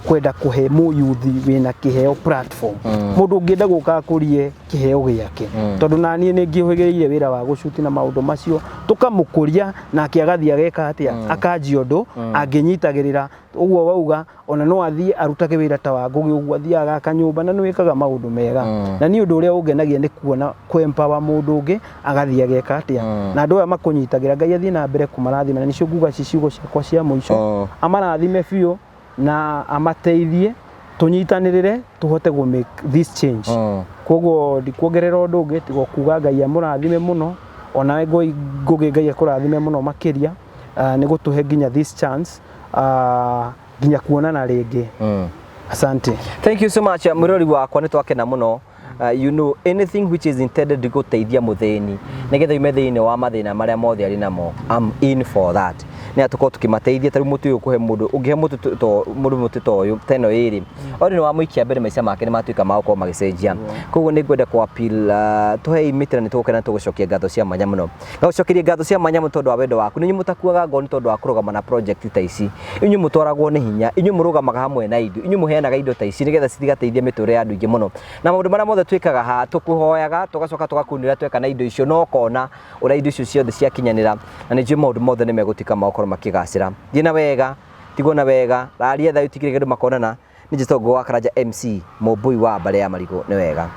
kwenda kũhe mũyuthi wĩna kĩheo platform, mũndũ ũngĩenda gũka akũrie kĩheo gĩake, tondũ naniĩ nĩ ngĩũhĩgĩrĩire wĩra wa gũcuti na maũndũ macio, tũkamũkũria nake agathiĩ ageka atĩa, akanjia ũndũ angĩnyitagĩrĩra. Ũguo wauga ona no athiĩ arutage wĩra ta wa Ngũgĩ ũguo, athiĩ agaka nyũmba na nĩ wĩkaga maũndũ mega. Na niĩ ũndũ ũrĩa ũngenagia nĩ kuona kũ empower mũndũ ũngĩ agathiĩ ageka atĩa, na andũ aya makũnyitagĩra, Ngai athiĩ na mbere kũmarathima. Na nĩcio nguga ci ciugo ciakwa cia mũico, amarathime biũ na amateithie tũnyitanĩrĩre tũhote gũ make this change. Koguo ndikuongerera ũndũ ũngĩ tiga kuga Ngai amũrathime mũno. Onawe Ngũgĩ, Ngai akũrathime mũno makĩria, nĩ gũtũhe nginya this chance, nginya kuonana rĩngĩ. Asante. Thank you so much, mwĩrori wakwa, nĩ twakena mũno. You know anything which is intended gũteithia mũthĩni nĩgetha yume thĩinĩ wa mathĩna marĩa mothe arĩ namo, I'm in for that. Nĩ tũkorwo tũkĩmateithia. Ta rĩu mũtĩ ũyũ, kũhe mũndũ ũngĩhe mũtĩ mũndũ mũtĩ ta ũyũ, ta ĩno ĩrĩ ore nĩ wamũikia mbere, maica make nĩ matuĩka ma gũkorwo magĩcenjia. Koguo nĩ ngwenda kũ appeal, tũhei mĩtĩ na nĩ tũgũkena, tũgũcokia ngatho cia mwanya mũno. Ngagũcokeria ngatho cia mwanya mũno tondũ wa wendo waku. Nĩ inyuĩ mũtakuaga ngoro nĩ tondũ wa kũrũgama na project ta ici. Inyuĩ mũtwaragwo nĩ hinya, inyuĩ mũrũgamaga hamwe na indo, inyuĩ mũheanaga indo ta ici nĩgetha citigateithie mĩtũrĩre ya andũ aingĩ mũno. Na maũndũ marĩa mothe twĩkaga haha, tũkũhoyaga tũgacoka tũgakunĩra tweka na indo icio, no ũkona ũrĩa indo icio ciothe ciakinyanĩra, na nĩ njũĩ maũndũ mothe nĩ megũtuĩka ma gũkorwo makĩgacĩra. Thiĩ na wega, tigwo na wega, raria thayũ, tigĩrĩre andũ makonana. Nĩ njĩtagwo Ngũgĩ wa Karanja MC, mũmbũi wa mbarĩ ya marigũ. Nĩ wega.